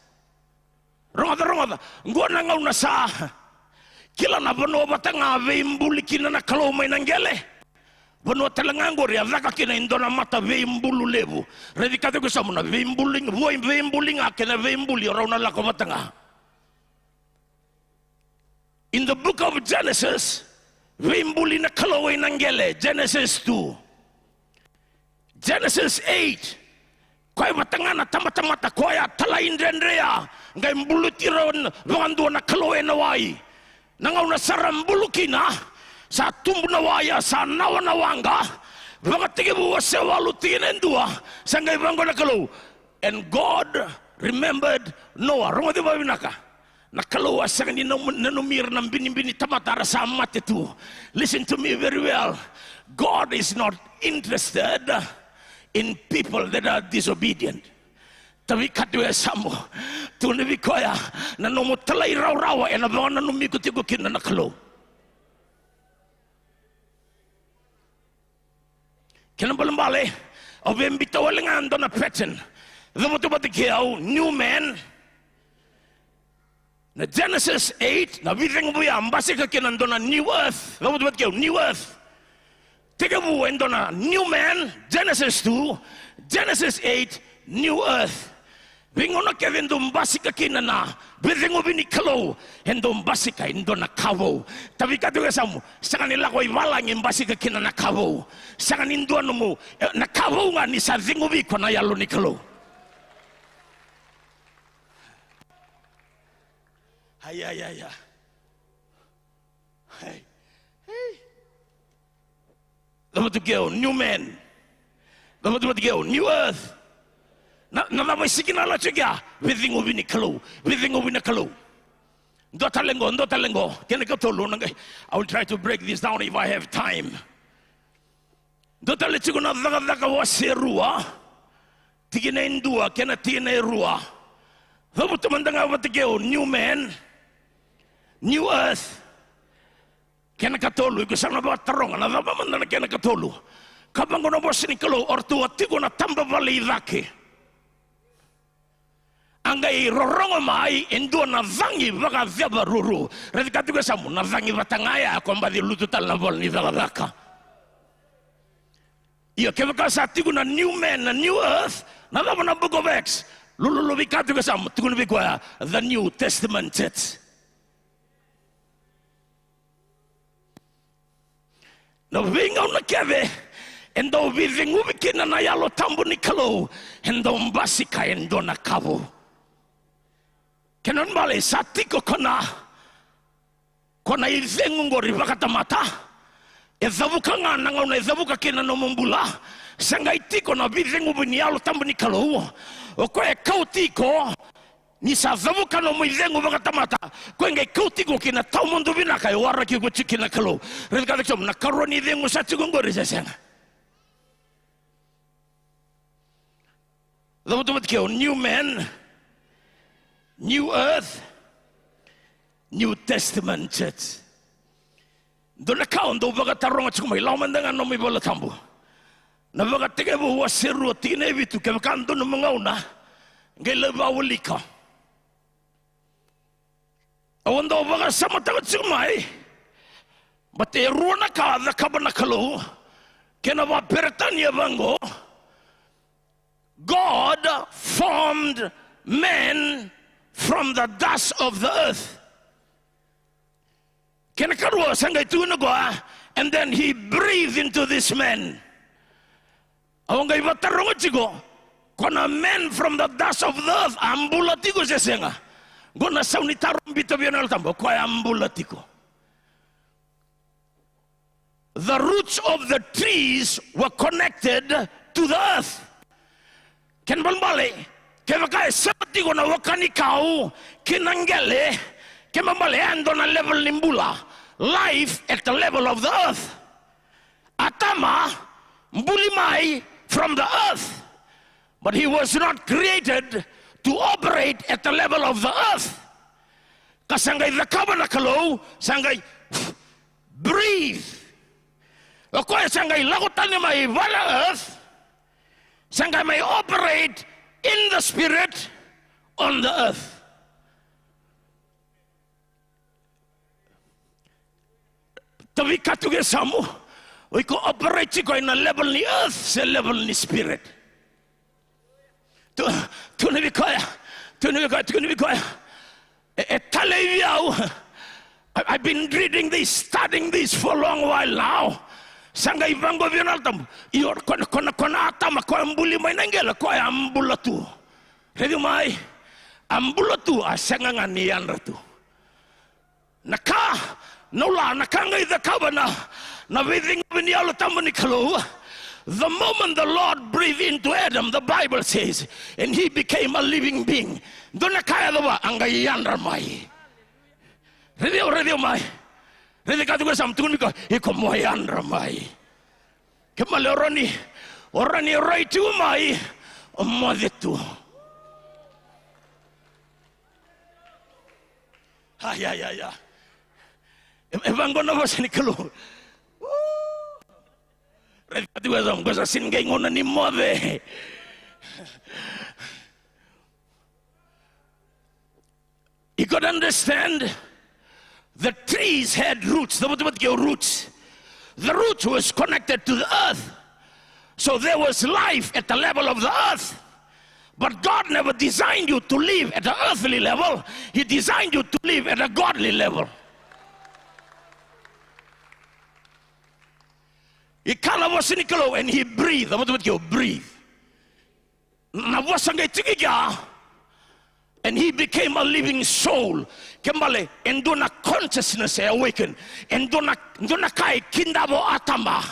Rogoca, rogoca, qo na gauna sa kila na vanua vata ga veibuli kina na Kalou mai na qele. Vanua tale ga qori a caka kina e dua na mata veibulu levu. Raici ka tiko e yasamu, na veibuli, vua veibuli ga kei na veibuli o rau na lako vata ga. In the book of Genesis, veibuli na Kalou ena qele, Genesis two. Genesis eight, koya vata ga na tabatamata koya talaidredre ya, qai buluti ira vakadua na Kalou ena wai. Na gauna sa ra bulu kina, Sa tubu na waya, sa nawa na waqa. Vakatekivu wase walu tikina e dua, sa qai vaqo na Kalou. And God remembered Noah. Rogoci vakavinaka. Na Kalou a sega ni nanumi ira na binibini tamata era sa mate tu. Listen to me very well. God is not interested in people that are disobedient. Tavi katu e samu. Tukuna vei koya, na nomu talairawarawa ena vakananumi iko tiko kina na Kalou. Kena balebale, au via biuta wale ga e dua na pattern. Cavuta vata kei au, new man. Na Genesis eight, na veicegu vou ya basika kina e dua na new earth. Cavuta vata kei au, new earth. Tekivu e dua na new man, Genesis two, Genesis eight, new earth. Veigauna kece e dau basika kina na veiceguvi ni Kalou, e dau basika e dua na ka vou. Tavi katu e samu, sega ni lako i valagi basika kina na ka vou. Sega ni dua nomu, e, na ka vou ga ni sa ceguvi iko na Yalo ni Kalou. Ai, ai, ai, ai. Hey. Hey. Cavuta vata kei au, new man. Cavuta vata kei au, new earth. Na, na cava e sikinala tiko ya? Veiceguvi ni Kalou. Veiceguvi na Kalou. Dua tale qo, dua tale qo. Kena ikatolu, na qai, I will try to break this down if I have time. Dua tale tiko na Cakacaka wase rua, tikina e dua kei na tikina e rua. Cavuta mada ga vata kei au, new man, new earth. Kena ikatolu, iko sa na vakataroga, na cava mada na kena ikatolu? Ka vaqo na vosa ni Kalou, o ratou a tiko na taba vale i cake. A qai rorogo mai e dua na cagi vakacevaruru. Raica ka tiko e samu, na cagi vata ga ya ko baci lutu tale na vola ni Cakacaka. Io, kevaka sa tiko na new man, na new earth, na cava na Book of Acts? Lululu vei ka tiko e samu, tukuna vei koya, the New Testament church. Na veigauna kece e dau veiceguvi kina na Yalo Tabu ni Kalou, e dau basika e dua na ka vou. Kena ibalebale sa tiko ko na, ko na icegu qori vakatamata. E cavuka ga na gauna e cavuka kina na nomu bula. Sa qai tiko na veiceguvi ni Yalo Tabu ni Kalou. O koya e kauti iko. Ni sa cavuka nomu icegu vakatamata, koya qai kauti iko ki na tawamudu vinaka e waraki iko tiko kina na Kalou. Raica ka tiko e samu, na karua ni icegu sa tiko qori se sega? Cavuta vata kei au, new man, new earth, New Testament church. Dua na ka au dau vakataroga tiko mai, lako mada ga nomu iVola Tabu. Na Vakatekivu wase rua tikina e vitu, kevaka dua nomu gauna qai lai vakawilika. Au dau vakasamataka tiko mai, baleta e rua na ka a cakava na Kalou. Kena vakaperitania vaqo, God formed man from the dust of the earth. Kena karua sa qai tukuna koya, and then he breathed into this man. Au qai vakataroga tiko, ko na man from the dust of the earth, a bula tiko se sega? Qo na sau ni taro biu vei au na Yalo Tabu, koya a bula tiko. The roots of the trees were connected to the earth. Kena ibalebale, kevaka e sema tiko na waka ni kau ki na qele, kena ibalebale e dua na level ni bula. Life at the level of the earth. Atama buli mai from the earth, but he was not created to operate at the level of the earth. Ka sa qai cakava na Kalou, sa qai breathe. O koya sa qai lako tani mai vale earth, sa qai mai operate in the spirit on the earth. Tavi ka tiko e samu, o iko operate tiko ena level ni earth se level ni spirit? Tu, tukuna vei koya, tukuna vei koya, tukuna vei koya. E, e talei vei au. I, I've been reading this, studying this for a long while now. Sa qai vaqo vei au na Yalo Tabu. Io, ko na, ko na, ko na Atama, koya buli mai na qele, koya a bula tu. Raici mai, a bula tu, a sega ga ni yadra tu. Na ka Na ula, na ka qai cakava na, na veiciqomi ni Yalo Tabu ni Kalou. The moment the Lord breathed into Adam, the Bible says, and he became a living being. Dua na ka e yacova, a qai yadra mai. Raici au, raici au mai. Raici ka tukuna sa tukuna vei iko, iko mo yadra mai. Kemale, o rawa ni, o rawa ni rai tu mai, o moce tu. Ai, ai, ai, ai. E, e vaqo na vosa ni Kalou. Raica tu e sa, qo sa sega ni qai gauna ni moce. You could understand the trees had roots. The, what, what, roots. The roots was connected to the earth. So there was life at the level of the earth. But God never designed you to live at an earthly level. He designed you to live at a godly level. E kaya na vosa ni Kalou, and he breathed. What, what, breathe. Na vosa qai tiko i kea, and he became a living soul. Kemale, e dua na consciousness e awaken. E dua na, dua na ka e kidava o Atama.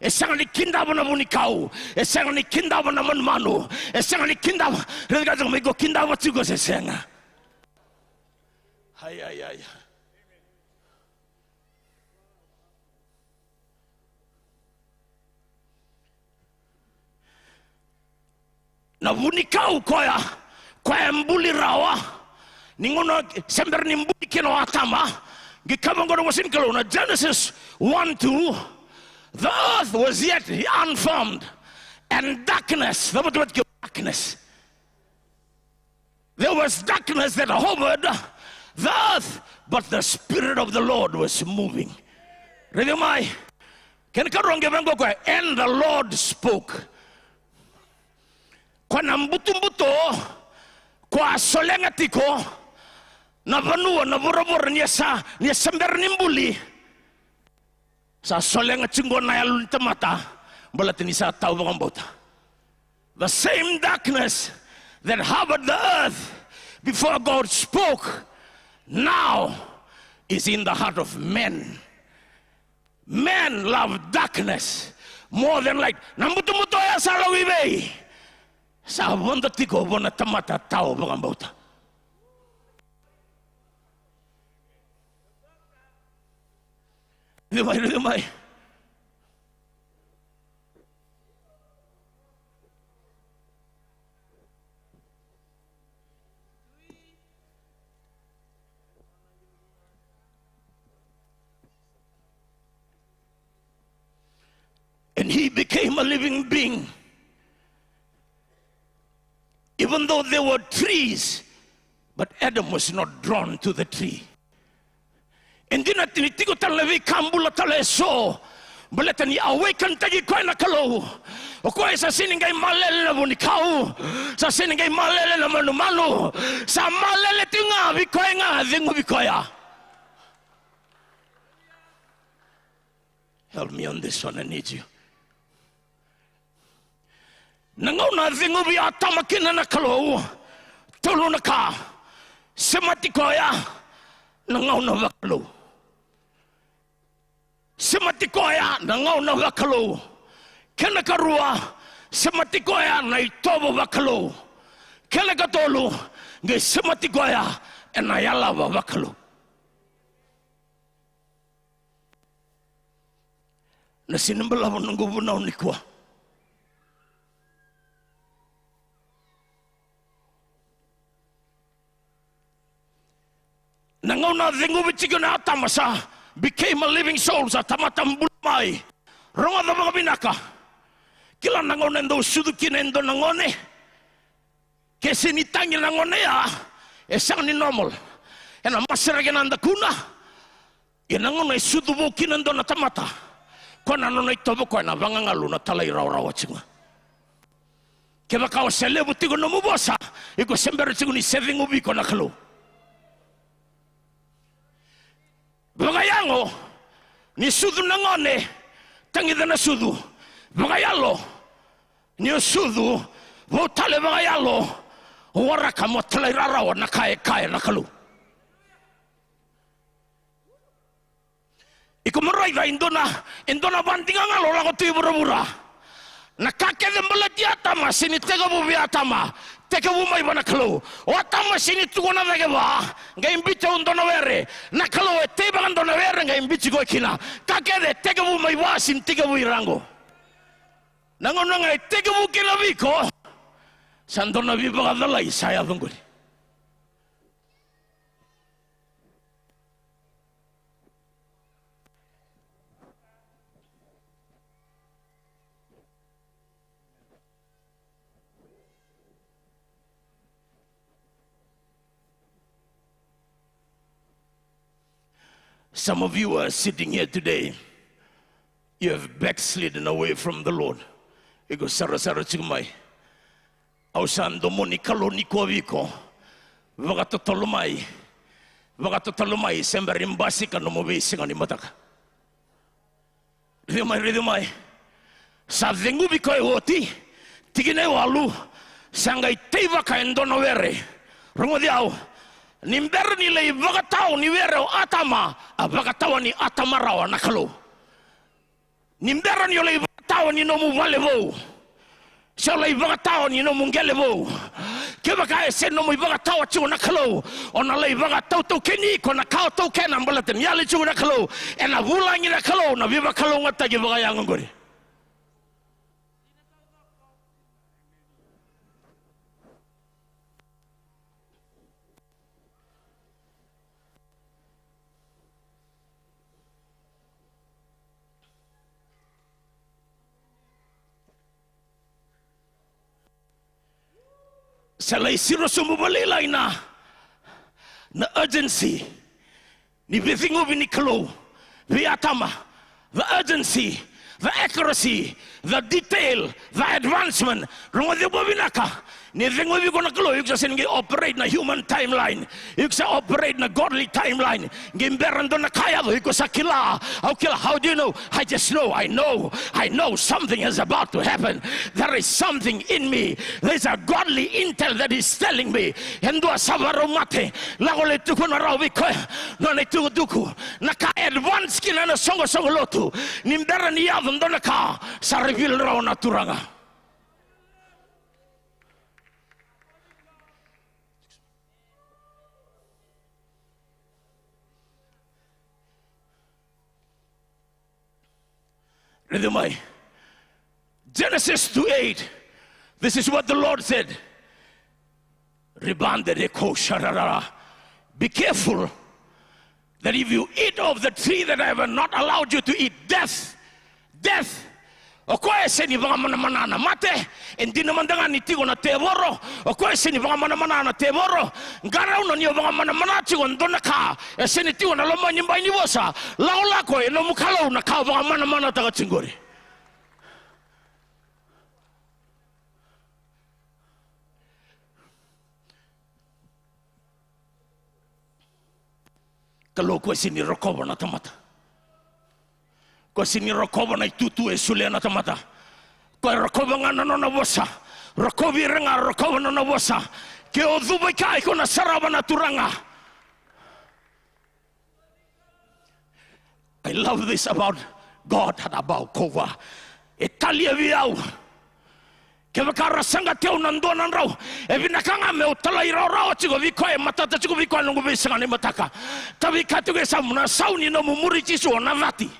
E sega ni kidava na vunikau. E sega ni kidava na manumanu. E sega ni kidava. Raica ka tiko mai, iko kidava tiko se sega. Ai, ai, ai. Na vunikau koya, koya e buli rawa. Ni gauna se bera ni buli kina o Atama, qai kaya vaqo na vosa ni Kalou na Genesis one two, the earth was yet unformed, and darkness, the word, the word darkness. There was darkness that hovered the earth, but the Spirit of the Lord was moving. Raica mai. Kena karua qai vaqo koya, and the Lord spoke. Koya na butobuto, koya a solega tiko na vanua, na vuravura, ni a sa, ni a se bera ni buli. Sa solega tiko na yalo ni tamata, baleta ni sa tawa vakabauta. The same darkness that covered the earth before God spoke, now is in the heart of men. Men love darkness more than light. Na butobuto ya sa lako i vei? Sa vodo tiko vua na tamata tawa vakabauta. Raica mai, raica mai. And he became a living being. Even though there were trees, but Adam was not drawn to the tree. E dina ni tiko tale na veika bula tale eso, baleta ni awaken-taki koya na Kalou. O koya sa sega ni qai malele na vunikau, sa sega ni qai malele na manumanu, sa malele tiko ga vei koya ga, ceguvi koya. Help me on this one, I need you. Na gauna a ceguvi Atama kina na Kalou, tolu na ka. Semati koya na gauna vakalou. Semati koya na gauna vakalou. Kena karua, semati koya na itovo vakalou. Kena katolu, qai semati koya ena yalava vakalou. Na sega ni balavu na noqu vunau nikua. Na gauna a ceguvi tiko na Atama, sa became a living soul, sa tamata bula mai. Rogoca vakavinaka. Kila na gauna e dau sucu kina e dua na gone. Ke sega ni tagi na gone ya, e sega ni normal. Ena masereki na dakuna. Ia na gauna e sucu vou kina e dua na tamata, koya na nona itovo koya na vagagalu, na talairawarawa tiko ga. Kevaka o se levu tiko nomu vosa, iko se bera tiko ni se ceguvi iko na Kalou. Vakayago, ni sucu na gone, tagica na sucu. Vakayalo, ni o sucu vou tale vakayalo, o waraka mo talairawarawa na ka e kaya na Kalou. Iko mo raica e dua na, e dua na vadiga galo lako tu i vuravura. Na ka kece baleti Atama sega ni tekivu vei Atama, tekivu mai vua na Kalou. O Atama sega ni tukuna cake vua, qai biuti au dua na were. Na Kalou e teivaka dua na were qai biuti koya kina. Ka kece e tekivu mai vua, sega ni tekivu i ra qo. Na gauna ga e tekivu kina vei iko, sa dua na veivakacalai sa yaco qori. Some of you are sitting here today. You have backslidden away from the Lord. Iko sarasara tiko mai. Au sa domoni Kalou nikua vei iko. Vakatotolo mai. Vakatotolo mai, se bera ni basika nomu veisiga ni mataka. Raici mai, raici mai. Sa ceguvi koya oti, tikina e walu, sa qai teivaka e dua na were. Rogoci au, ni bera ni lai vakatawa ni were o Atama, a vakatawa ni Atama rawa na Kalou. Ni bera ni o lai vakatawa ni nomu vale vou, se o lai vakatawa ni nomu qele vou, kevaka e sega ni nomu ivakatawa tiko na Kalou, o na lai vakatautaukeni iko na ka o taukena baleta ni yali tiko na Kalou, ena vulagi na Kalou na veivakalougatataki vakayago qori. Sa lai siro sobu vakalailai na, na urgency ni veiceguvi ni Kalou vei Atama, the urgency, the accuracy, the detail, the advancement. Rogoci au vakavinaka, ni ceguvi iko na Kalou, iko sa sega ni qai operate na human timeline. Iko sa operate na godly timeline. Qai bera dua na ka yaco, iko sa kila. Au kila, how do you know? I just know, I know, I know something is about to happen. There is something in me. There's a godly intel that is telling me. E dua sa varau mate, lako lai tukuna rawa vei koya nona itukutuku. Na ka advance kina na soqosoqo lotu, ni bera ni yaco dua na ka, sa reveal rawa na Turaga. Raici mai. Genesis two eight. This is what the Lord said. Ribande de ko shararara. Be careful that if you eat of the tree that I have not allowed you to eat, death, death. O koya e sega ni vakamanamana na mate, e dina mada ga ni tiko na tevoro, o koya e sega ni vakamanamana na tevoro, qarauna ni o vakamanamana tiko e dua na ka e sega ni tiko na loma ni bai ni vosa, lakolako e nomu Kalou na ka o vakamanamanataka tiko qori. Kalou koya sega ni rokova na tamata. Koya sega ni rokova na itutu e solia na tamata. Koya e rokova ga na nona vosa. Rokovi ira ga, rokova na nona vosa. Ke o cuva i kea, iko na sarava na Turaga. I love this about God, Hadabaokova. E talia vei au. Kevaka ra saqati au na dua na drau, e vinaka ga meu talairawarawa tiko vei koya, e matata tiko vei koya na noqu veisiga ni mataka. Tavi ka tiko e yasamu, na sau ni nomu muri Jisu o na cati.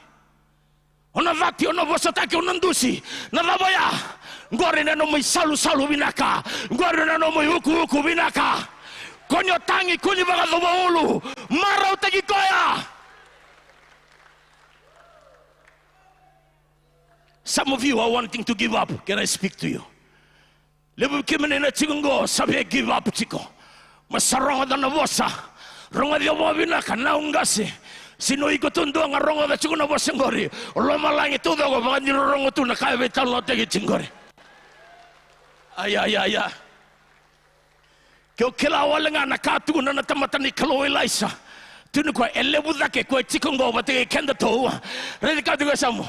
O na cati, o na vosataki, o na dusi. Na cava ya? Qori na nomu isalusalu vinaka. Qori na nomu iukuuku vinaka. Ko ni o tagi, ko ni vakacova ulu. Marautaki koya. Some of you are wanting to give up. Can I speak to you? Levu vei kemuni na tiko qo, sa via give up tiko. Ma sa rogoca na vosa. Rogoci au vakavinaka, na au qase. Sega ni o iko tu dua ga rogoca tiko na vosa qori. O lomalagi taucoko vakanirorogo tu na ka e veitalanoataki tiko qori. Aya, aya, aya. Ke o kila wale ga na ka tukuna na tamata ni Kalou o Ilaisa. Tukuni koya e levu cake koya e tiko qo vata kei kedatou. Raici ka tiko e yasamu.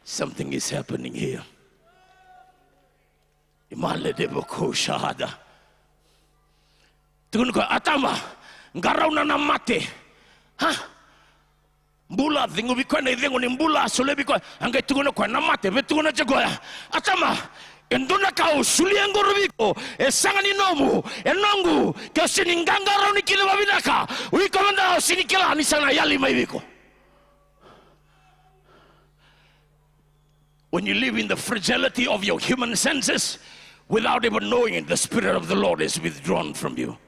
Something is happening here. Imale de boko shahada. Tukuni koya, Atama, Qarauna na mate. Ha? Bula, ceguvi koya na icegu ni bula, solia vei koya. A qai tukuna o koya na mate, vei tukuna tiko o koya. Atama, e dua na ka au solia qori vei iko, e sega ni nomu, e noqu, ke o sega ni qaqarauni kina vakavinaka, o iko mada o sega ni kila ni sa na yali mai vei iko. When you live in the fragility of your human senses, without even knowing it, the Spirit of the Lord is withdrawn from you.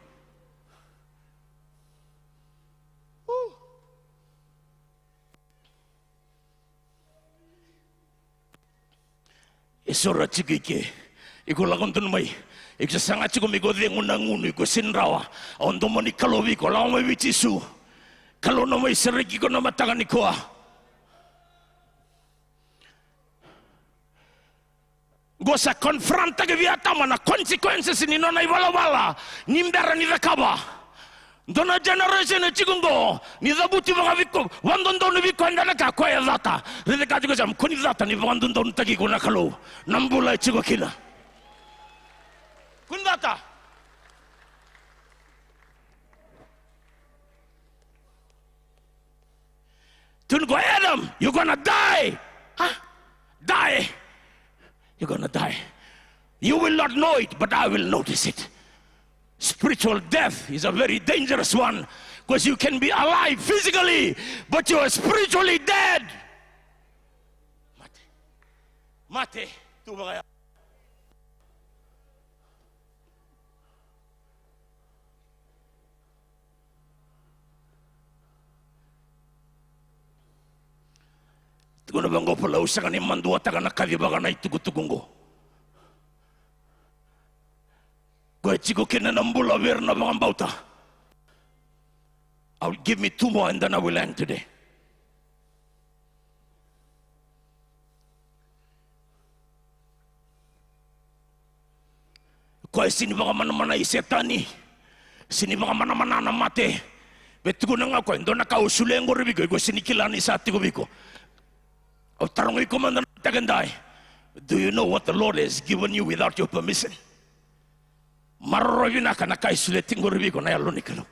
Woo. E so ra tiko i ke. Iko lako donu mai. Iko sa saga tiko me iko cegu na gunu, iko sega ni rawa. Au domo ni Kalou vei iko, lako mai vei Jisu. Kalou na mai sereki iko na mataka nikua. Qo sa confront-taki vei Atama na consequences ni nona ivalavala ni bera ni cakava. Dua na generation e tiko qo, ni cavuti vakaviko, vakadodonu vei koya e dua na ka, koya e cata. Raica ka tiko, sa mo kua ni cata ni vakadodonutaki iko na Kalou. Na bula e tiko kina. Kua ni cata. Tukuna o koya, Adam, you're gonna die. Huh? Die. You're gonna die. You will not know it, but I will notice it. Spiritual death is a very dangerous one, because you can be alive physically, but you are spiritually dead. Mate. Mate. Tu vaka ya. Tukuna vaqo o Paula, au sega ni maduataka na kacivaka na itukutuku qo. Ko e tiko kina na bula vei ira na vakabauta. I will give me two more and then I will end today. Koya e sega ni vakamanamanai Setani, sega ni vakamanamana na mate. Vei tukuna ga o koya, e dua na ka au solia qori vei iko, iko sega ni kila ni sa tiko vei iko. Au tarogi iko mada na mataka edai. Do you know what the Lord has given you without your permission? Maroroya vinaka na ka e solia tiko qori vei iko na Yalo ni Kalou.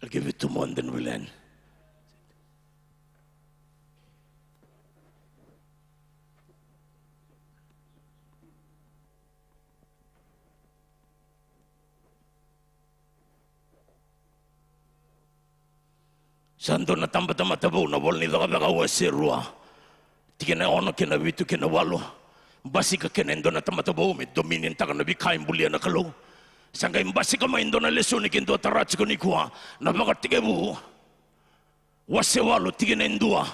I'll give you two more and then we'll end. Sa dua na tabatamata vou na Vola ni Cakacaka wase rua, tikina e ono kei na vitu kei na walu. Basika kina e dua na tamata vou me dominitaka na veika e bulia na Kalou. Sa qai basika mai e dua na lesoni ke dua tara tiko nikua, na Vakatekivu wase walu, tikina e dua.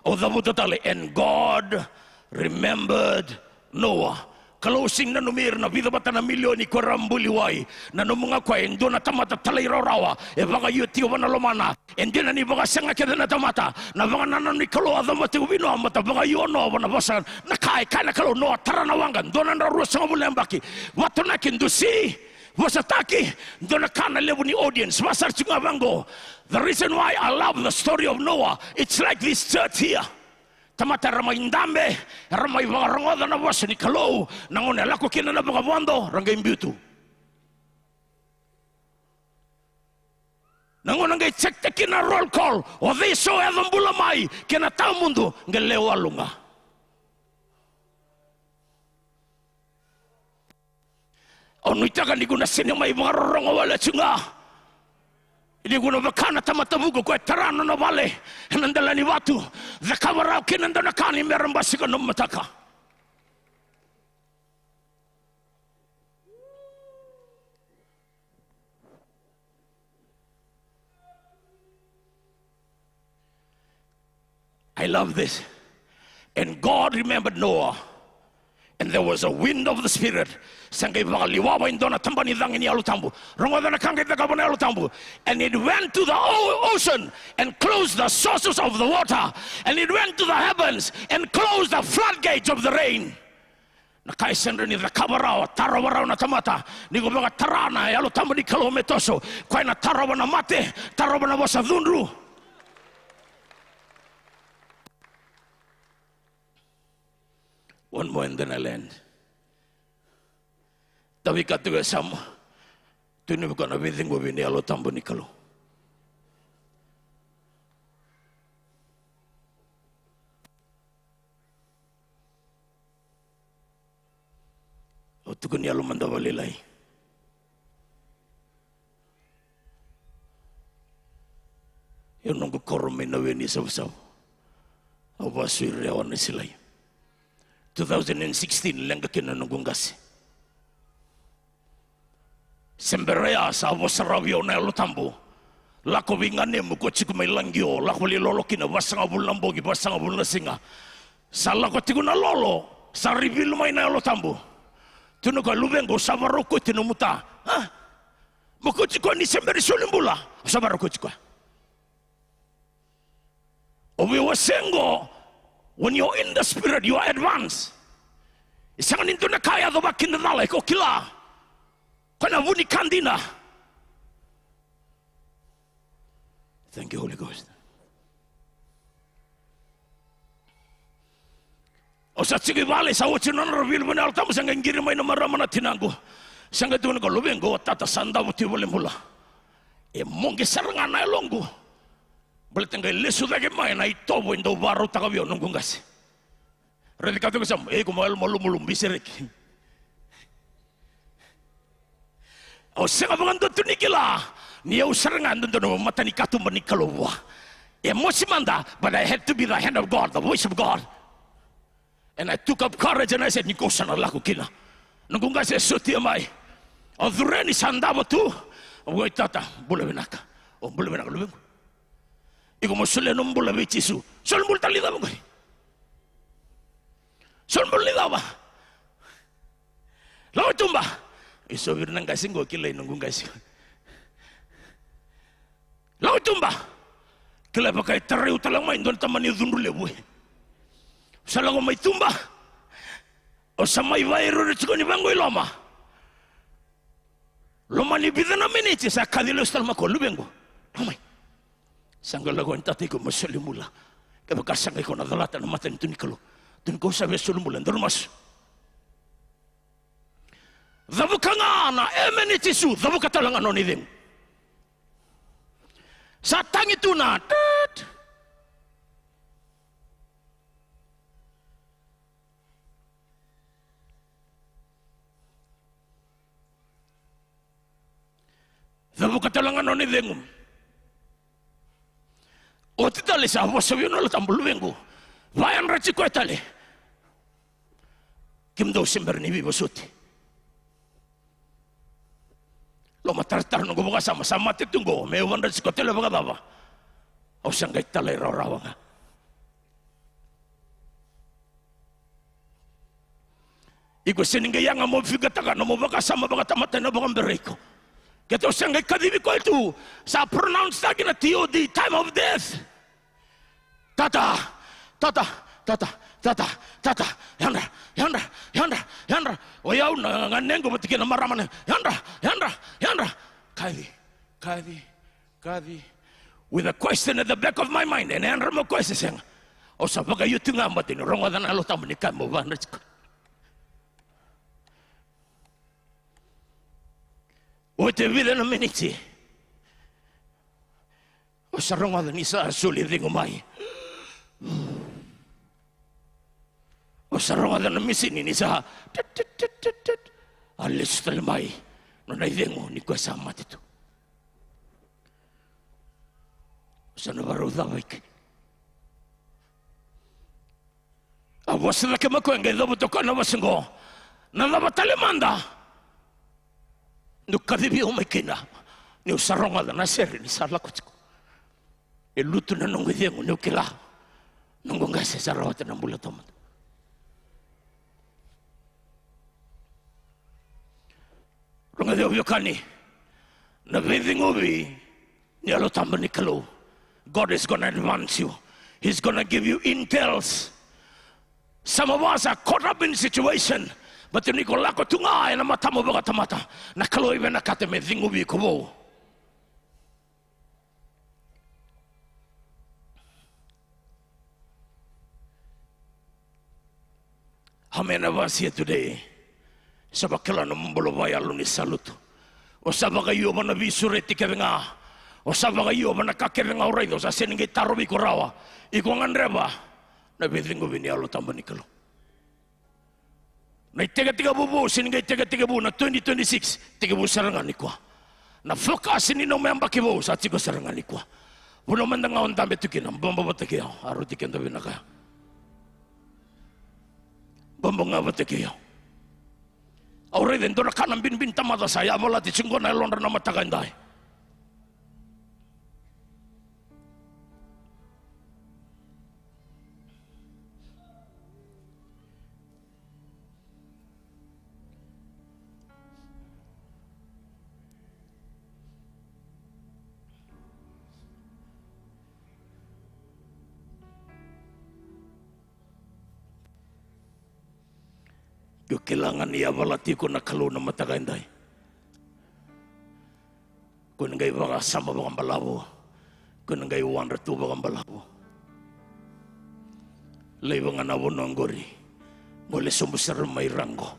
Au cavuta tale, and God remembered Noah. Kalou sega ni nanumi ira na vica vata na milioni ko era buli wai. Nanuma ga o koya e dua na tamata talairawarawa e vakaio tiko vua na lomana. E dina ni vakasega kece na tamata, na vakanananu ni Kalou a cavuta tiko vei Noa, baleta vakaio o Noa vua na vosa. Na ka e kaya na Kalou, Noa, tara na waqa, dua na drau ruasagavulu na yabaki. Vatonaki, dusi, vosataki. Dua na ka na levu ni audience, vaka sara tiko ga vaqo. The reason why I love the story of Noah, it's like this church here. Tamata era mai dabe, era mai vakarogoca na vosa ni Kalou. Na gauna e lako kina na vakavodo, ra qai biu tu. Na gauna qai check-taki na roll call, o cei so e yaco bula mai kei na tawamudu, qai lewe walu ga. Au nuitaka ni ko na sega ni mai vakarorogo wale tu ga. Ni ko na vaka na tamata vuku ko e tara na nona vale ena dela ni vatu, cakava rawa kina e dua na ka ni bera basika na mataka. I love this. And God remembered Noah. And there was a wind of the Spirit. Sa qai vakaliwava e dua na taba ni cagi ni Yalo Tabu. Rogoca na ka qai cakava na Yalo Tabu. And it went to the o-, ocean and closed the sources of the water. And it went to the heavens and closed the floodgates of the rain. Na ka e sega ni cakava rawa, tarova rawa na tamata. Ni ko vakatara na Yalo Tabu ni Kalou me toso, koya na tarova na mate, tarova na vosa cudru. One more and then I'll end. Tavi ka tiko e Same. Tukuni vei koya na veicegu vei na Yalo Tabu ni Kalou. Au tukuni yalo mada vakalailai. Io noqu koro mai na we ni Savusavu. Au vasui Rewa na silai. Two thousand and sixteen, leqa kina noqu qase. Se bera ya sa vosa rawa vei au na Yalo Tabu. Lako vei ganemu ko tiko mai Laqio, lako vei lolo kina vasagavulu na bogi, vasagavulu na siga. Sa lako tiko na lolo, sa reveal mai na Yalo Tabu. Tukuna koya, luvequ, au sa varau kauti nomu ta. A? Mo kauti koya ni se bera ni soli bula. Au sa varau kauti koya. O veiwasei qo, when you're in the spirit, you are advanced. E sega ni dua na ka e yaco vakidacala, iko kila. Koya na vu ni ka dina. Thank you, Holy Ghost. Au sa tiko i vale, sa oti na nona reveal mai na Yalo Tabu, sa qai qiri mai na marama na tinaqu. Sa qai tukuna ko, luvequ, o tata sa davo tu i valenibula. E moqe sara ga na yaloqu. Baleta qai lesu cake mai na itovo e dau vakarautaka vei au noqu qase. Raici ka tiko e Same, ei, ko mai yalo malumalumu, bisereki. Au sega vakadua tu ni kila ni au sara ga e dodonu me matanikatuba ni Kalou vua. E mosi mada, but I had to be the hand of God, the voice of God. And I took up courage and I said, ni ko sa na lako kina. Noqu qase e sotia mai. Au curu yani, sa davo tu. Au vaka, tata, bula vinaka. O bula vinaka, luvequ. Iko mo solia nomu bula vei Jisu. Soli bula tale ni cava qori? Soli bula ni cava? Lako i tuba. E so vei ira na qase qo kilai noqu qase. Lako i tuba. Kila vaka e tarai au tale mai dua na tamani cudru levu. Sa lako mai tuba. Au sa mai vakairoro tiko ni vaqo i loma. Loma ni vica na miniti sa kaci lesu tale mai ko, luvequ. Lako mai. Sa qai lako ni tata, iko mo soli bula. Kevaka sega iko na calata na matanitu ni Kalou. Tukuni ko sa via soli bula, daru masu. Cavuka ga na amen i Jisu, cavuka tale ga nona icegu. Sa tagi tu na tut. Cavuka tale ga nona icegu. Oti tale sa vosa vei au na Yalo Tabu, luvequ. Vayadra tiko e tale. Kemudou se bera ni veivosoti. Lomatarotaro noqu vakasama, sa mate tu qo, meu yadra tiko tale vakacava? Au sa qai talairawarawa ga. Iko sega ni qai yaga mo figataka na nomu vakasama vakatamata ena vakabera iko. Keitou sa qai kacivi koya tu, sa pronounce taki na T O D, time of death. Tata, tata, tata, tata, tata, yadra, yadra, yadra, yadra. O yau na ganequ vata kei na marama na yadra, yadra, yadra. Kaci, kaci, kaci. With a question at the back of my mind, ena yadra mai o koya se sega? Au sa vakaiuti ga baleta niu rogoca na Yalo Tabu ni kaya meu vayadra tiko. Oti e vica na miniti. Au sa rogoca ni sa soli cegu mai. Au sa rogoca na misini ni sa tit, tit, tit, tit, tit. A lesu tale mai nona icegu ni koya sa mate tu. Au sa na varau cava i ke. A vosa cake mai koya, qai cavuta o koya na vosa oqo. Na cava tale mada dou kacivi au mai kina? Niu sa rogoca na sere ni sa lako tiko. E lutu na noqu icegu niu kila noqu qase sa rawata na bula taumada. Rogoci au, veiwekani, na veiceguvi ni Yalo Tabu ni Kalou. God is gonna advance you. He's gonna give you intels. Some of us are caught up in situation. Baleta ni ko lako tu ga ena matamu vakatamata, na Kalou e vinakata me ceguvi iko vou. How many of us here today? Sa vakila na nomu bula vakayalo ni sa lutu. O sa vakaio vua na veisureti kece ga. O sa vakaio vua na ka kece ga o raica, o sa sega ni qai tarovi iko rawa. Iko gadreva na veiceguvi ni Yalo Tabu ni Kalou. Na itekitekivu vou, sega ni qai itekitekivu na twenty twenty-six, tekivu sara ga nikua. Na focus ni nomu yabaki vou sa tiko sara ga nikua. Vanua mada ga o dabe tu kina, bobo vata kei au, a rauti keda vinaka ya. Bobo ga vata kei au. Au raica e dua na ka na binibini tamata sa yavalati tiko na yalodra na mataka edai. Iko kila ga ni yavalati iko na Kalou na mataka edai. Ko ni qai vakasama vakabalavu. Ko ni qai wadra tu vakabalavu. Laiva ga na vanua oqori. Gole sobu sara mai ra qo.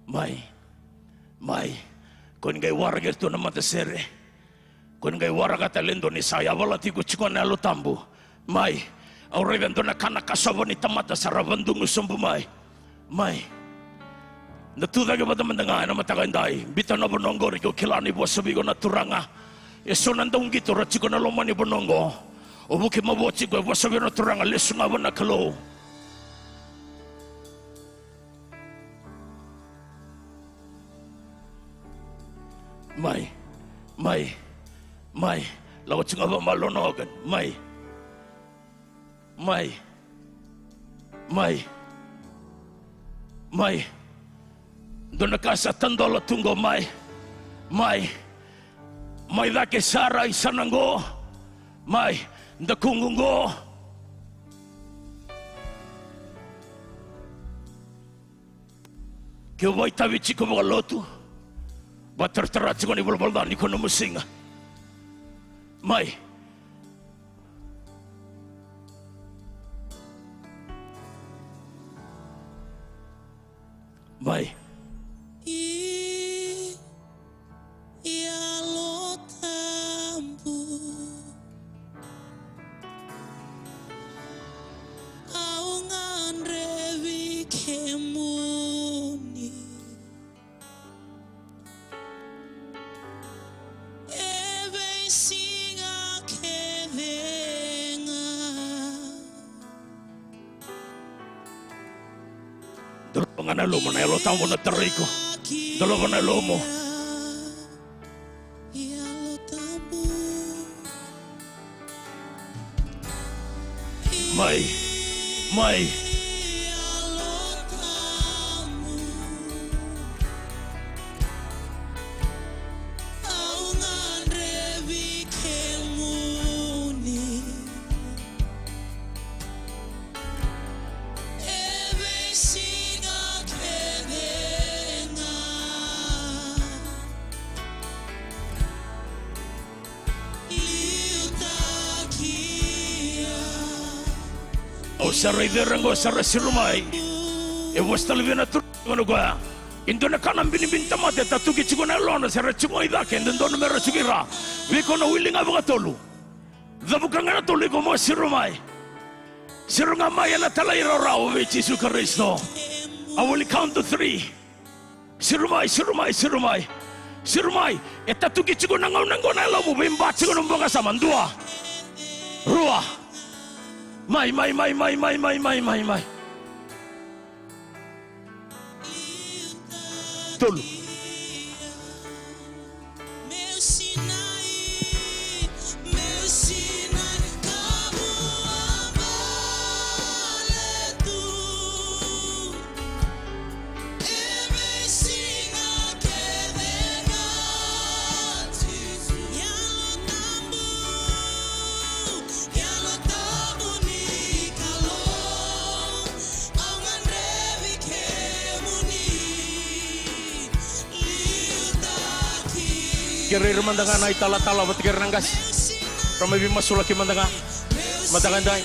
Mai. Mai. Ko ni qai waraki tu na matasere. Ko ni qai waraka tale e dua ni sa yavalati iko tiko na Yalo Tabu. Mai. Au raica e dua na ka na kasova ni tamata sa ra vadugu sobu mai. Mai. Da tu cake vata mada ga ena mataka edai. Biuta na vanua oqori, ko kila ni vosa vei iko na Turaga. E so na dauqito ra tiko na loma ni vanua oqo. O vuki mavoa tiko, e vosa vei iko na Turaga, lesu ga vua na Kalou. Mai, mai, mai. Lako tiko ga vakamalua na organ. Mai. Mai. Mai. Mai. Dua na ka sa tadola tu qo, mai. Mai. Mai cake sara i sana qo. Mai. Dakuqu qo. Ke o vakaitavi tiko vakalotu, vakataratara tiko na ivalavala ca ni ko nomu siga. Mai. Mai. I Yalo Tabu, au gadrevi kemuni. E veisiga kece ga. Dolava ga na yalomu, na Yalo Tabu na tarai iko. Dolava na yalomu. Mai. Mai. Au sa raica ira qo sa ra siro mai. E vosa tale vei na Turaga o koya. E dua na ka na binibini tamata e tatuki tiko na yalona, sa ra tiko i cake, e dodonu me ra tiko i ra. Vei iko na wili ga vakatolu. Cavuka ga na tolu, iko mo siro mai. Siro ga mai ena talairawarawa vei Jisu Karisito. I will count to three. Siro mai, siro mai, siro mai. Siro mai. E tatuki tiko na gauna qo na yalomu, veiba tiko na nomu vakasama. Dua. Rua. Mai, mai, mai. Tolu. Kerei ira mada ga na italatala vata kei ira na qase. Ra mai veimasulaki mada ga. Mada ga edai.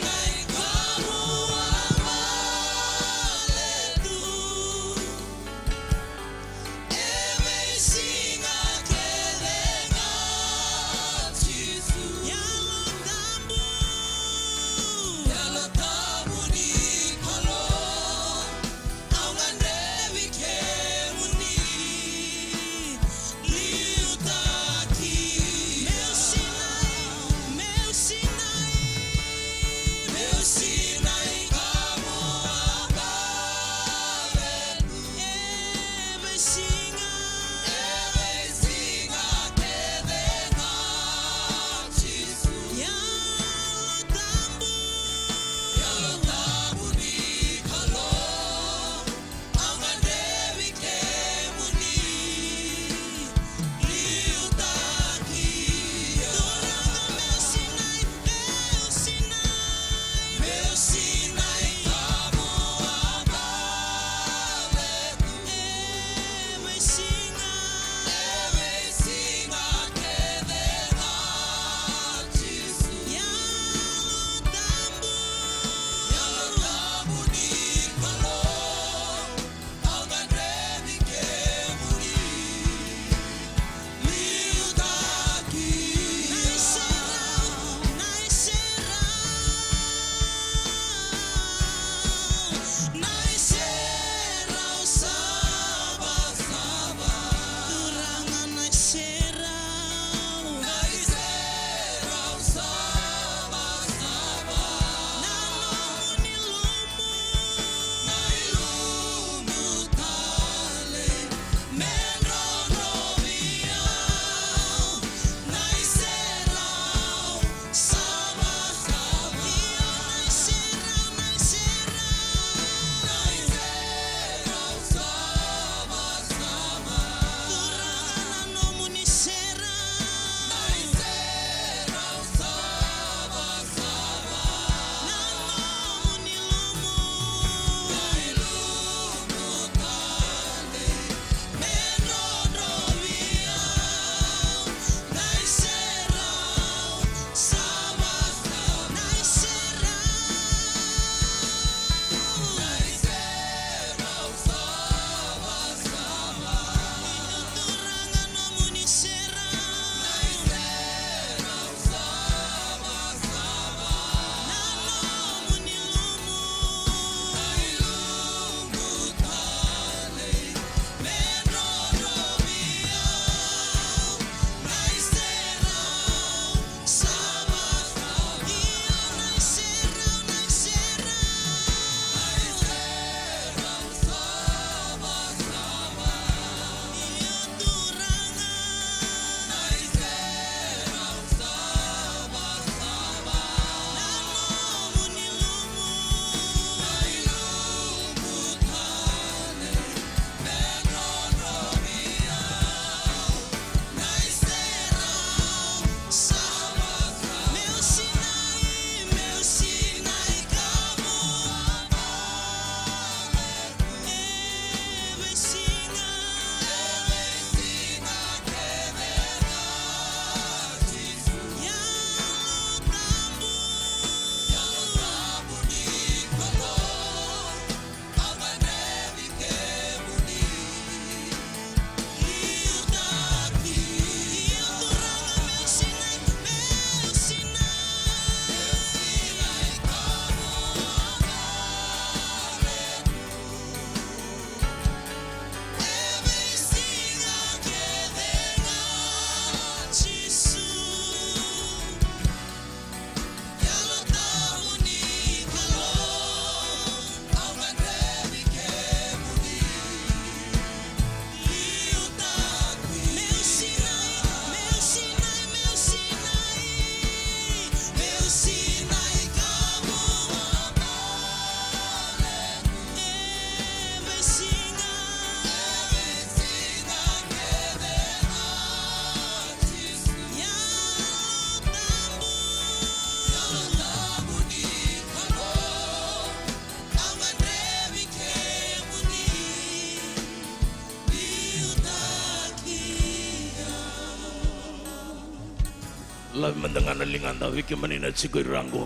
Tavi mada ga na ligada vei kemuni na tiko i ra qo.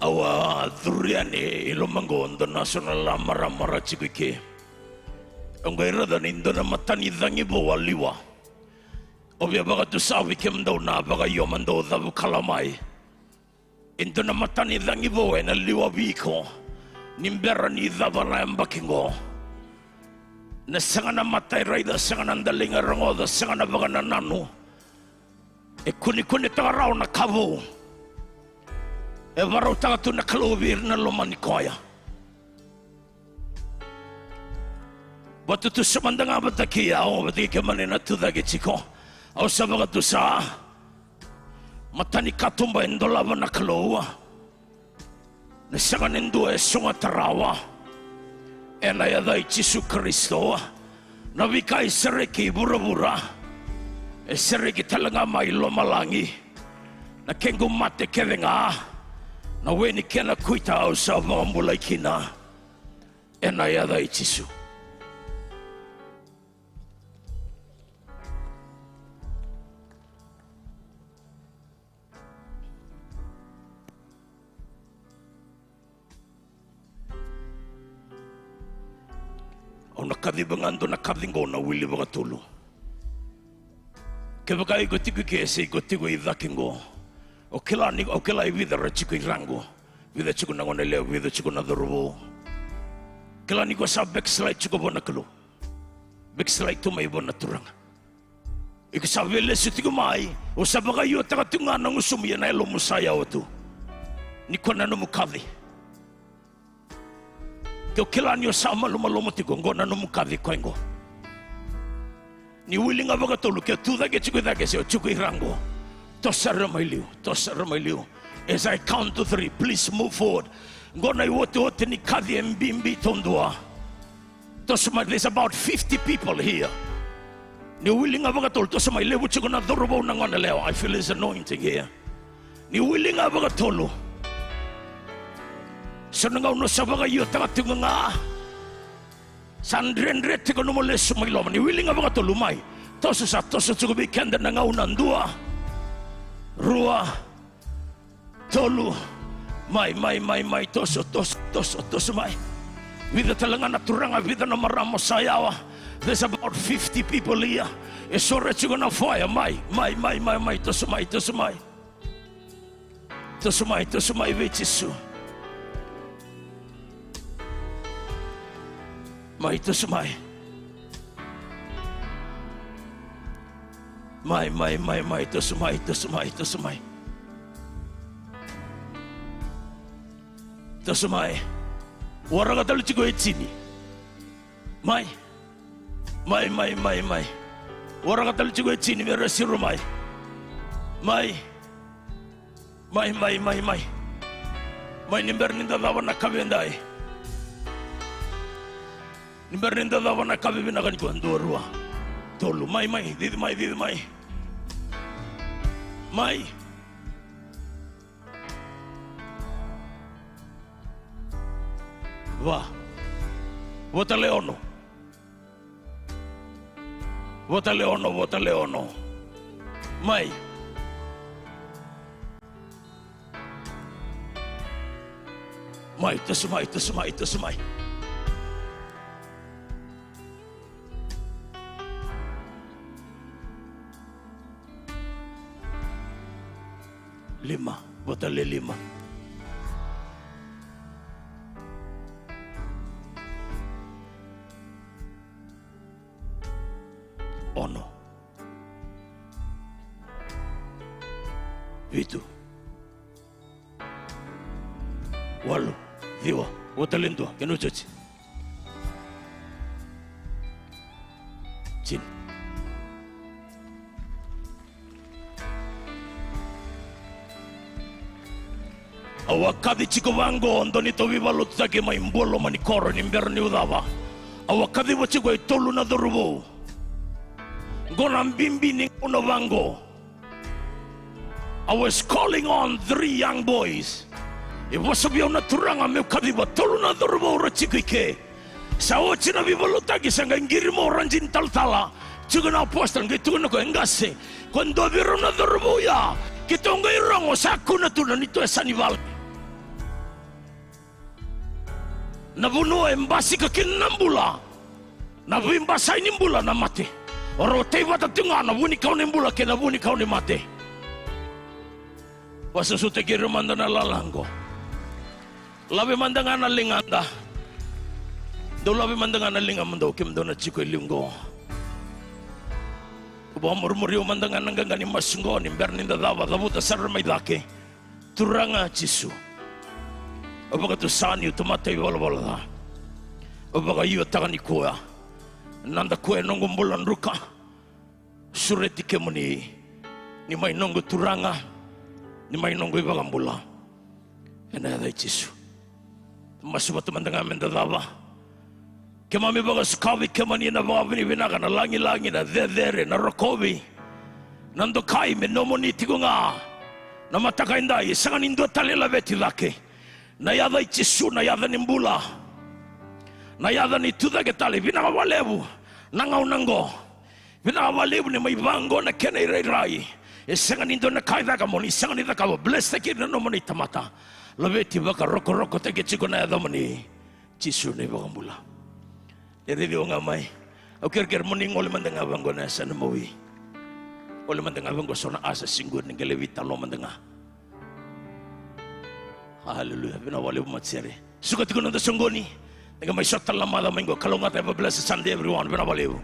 Au a curu yani i loma qo, dua na so na la marama ra tiko i ke. Au qai raica ni dua na matanicagi vou a liwa. Au via vakatusa vei kemudou na vakaio mo dou cavu kala mai. E dua na matanicagi vou ena liwa vei iko ni bera ni cava na yabaki qo. Na sega na mata e raica, sega na daliga e rogoca, sega na vakanananu. E kunekunetaka rawa na ka vou e vakarautaka tu na Kalou vei ira na lomani koya. Vakatutusa mada ga vata kei au, vata kei kemuni na tucake tiko. Au sa vakatusa. Matanikatuba e dolava na Kalou. Na sega ni dua e sogota rawa. Ena yaca i Jisu Karisito. Na veika e sereki e vuravura, e sereki tale ga mai lomalagi. Na kequ mate kece ga, na we ni kena kuita au sa vakabulai kina. Ena yaca i Jisu. Au na kaciva ga dua na kaci qo na wili vakatolu. Kevaka iko tiko i ke se iko tiko i cake qo, au kila ni, au kila e vica ra tiko i ra qo. Vica tiko na gonelewa, vica tiko na cauravou. Kila ni ko sa backslide tiko vua na Kalou. Backslide tu mai vua na Turaga. Iko sa veilesu tiko mai, o sa vakaiotaka tiko ga na gusumu, ia na yalomu sa yawa tu. Ni ko na nomu kaci. Ke o kila ni o sa malumalumu tiko, qo na nomu kaci koya qo. Ni wili ga vakatolu, ke o tu cake tiko i cake se o tiko i ra qo. Toso sara mai liu, toso sara mai liu. As I count to three, please move forward. Qo na iotioti ni kaci e bibi taudua. Toso mai, there's about fifty people here. Ni wili ga vakatolu, toso mai, levu tiko na cauravou, na gonelewa. I feel his anointing here. Ni wili ga vakatolu. So na gauna sa vakaiotaka tiko ga. Sa dredre tiko nomu lesu mai loma. Ni wili ga vakatolu mai. Toso, sa toso tiko vei keda na gauna, dua, rua, tolu. Mai, mai, mai, mai, toso, toso, toso, toso mai. Vica tale ga na turaga, vica na marama sa yawa. There's about fifty people here. E sore tiko na fire, mai, mai, mai, mai, mai, toso mai, toso mai. Toso mai, toso mai vei Jisu. Mai, toso mai. Mai, mai, mai, mai, toso mai, toso mai, toso mai. Toso mai. Waraka tale tiko e tini. Mai. Mai, mai, mai, mai. Waraka tale tiko e tini me ra siro mai. Mai. Mai, mai, mai, mai. Mai, ni bera ni da cava na kavi edai. Ni bera ni da cava na kavi vinaka nikua, dua, rua, tolu. Mai, mai, cici mai, cici mai. Mai. Va. Vo tale ono. Vo tale ono, vo tale ono. Mai. Mai, toso mai, toso mai, toso mai. Lima, vo tale lima. Ono. Vitu. Walu. Ciwa. Vo tale dua. Kena otioti. Tini. Au a kaci tiko vaqo, dua neitou veivakalotutaki mai Bua Loma ni Koro, ni bera niu cava. Au a kaciva tiko e tolu na cauravou. Qo na bibi ni gauna vaqo. I was calling on three young boys. E vosa vei au na Turaga meu kaciva tolu na cauravou ra tiko i ke. Sa oti na veivakalotutaki, sa qai qiri mai o Rajini Talatala. Tiko na apostle, qai tukuna o koya, e qase, ko dua vei rau na cauravou ya, keitou qai rogo sa kuna tu na neitou yasa ni vale. Na vanua e basika kina na bula, na veibasai ni bula na mate. O rau tei vata tu ga na vunikau ni bula kei na vunikau ni mate. Vakasusuta kei ira mada na lala qo. Lave mada ga na ligada. Dou lave mada ga na ligamudou, kemudou na tiko e liu qo. Au vakamurimuri au mada ga na qaqa ni masu qo, ni bera ni da cava, cavuta sara mai cake. Turaga Jisu, au vakatusa niu tamata ivalavala ca. Au vakaiotaka nikua, nada kua e noqu bula druka. Sureti kemuni, ni mai noqu Turaga, ni mai noqu iVakabula. Ena yaca i Jisu. Masu vata mada ga me da cava. Keimami vakasukavi kemuni na vakavinavinaka, na lagilagi, na cecere, na rokovi, na dokai me nomuni tiko ga. Na mataka edai, e sega ni dua tale e laveti cake. Na yaca i Jisu, na yaca ni bula. Na yaca ni tucake tale, vinaka vakalevu na gauna qo. Vinaka vakalevu ni mai vaqo na kena irairai. E sega ni dua na ka e caka mo ni sega ni cakava. Bless-taki ira na nomuni tamata. Laveti vakarokorokotaki tiko na yacamuni. Jisu na iVakabula. E raici au ga mai. Au kerekere mo ni gole mada ga vaqo na yasana mawi. Gole mada ga vaqo so na asa, siquri ni qai lai veitalanoa mada ga. Aleluya. Vinaka vakalevu matasere. Suka tiko na noda soqoni. Ni qai mai sota tale na macawa mai qo. Kalougata, have a blessed Sunday everyone. Vinaka vakalevu.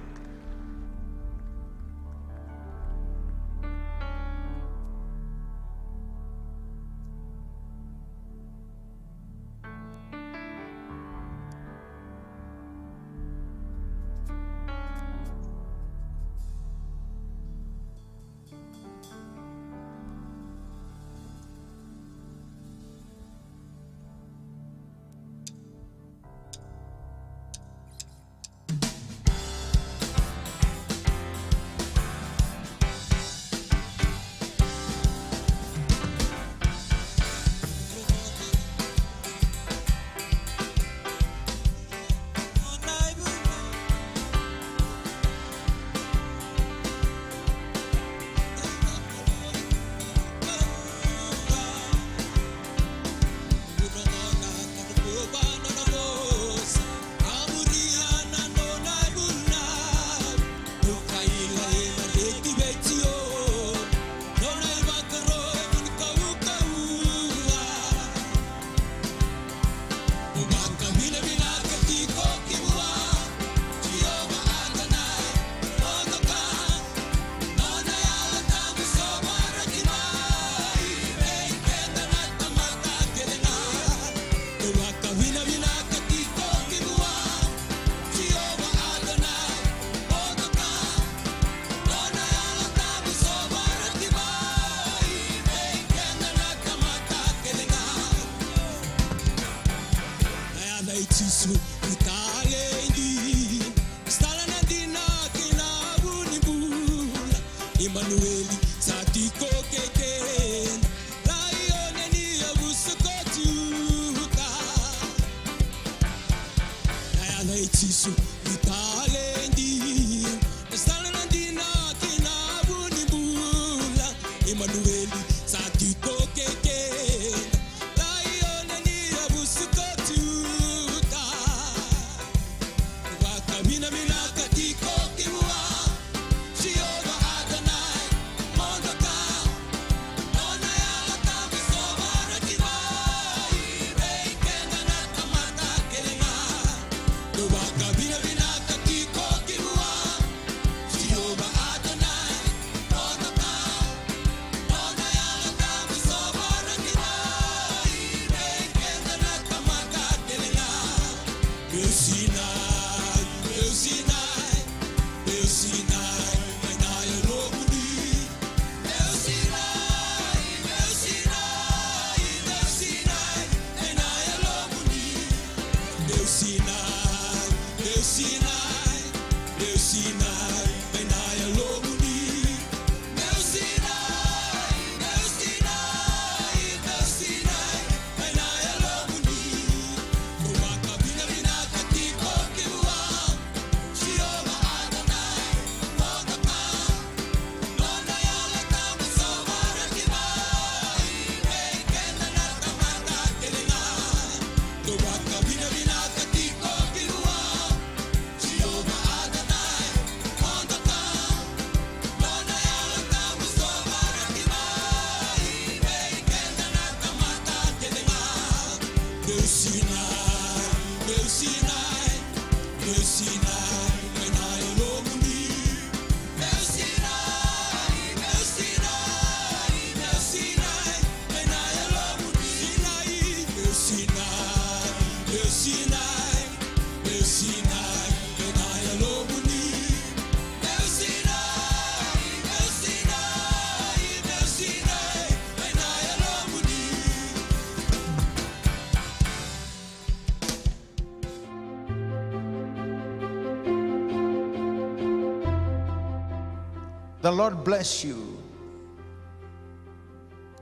The Lord bless you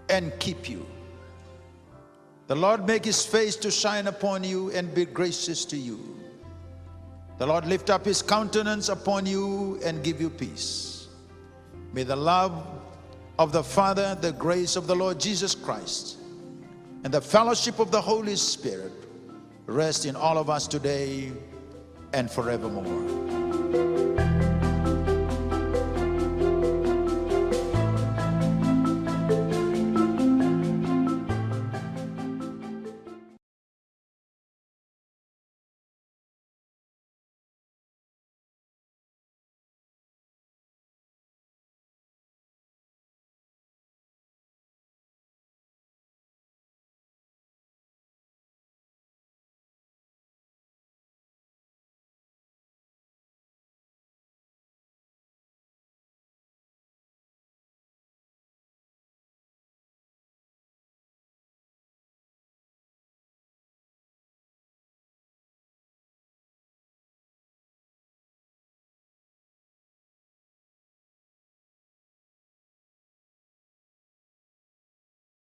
and keep you. The Lord make his face to shine upon you and be gracious to you. The Lord lift up his countenance upon you and give you peace. May the love of the Father, the grace of the Lord Jesus Christ, and the fellowship of the Holy Spirit rest in all of us today and forevermore.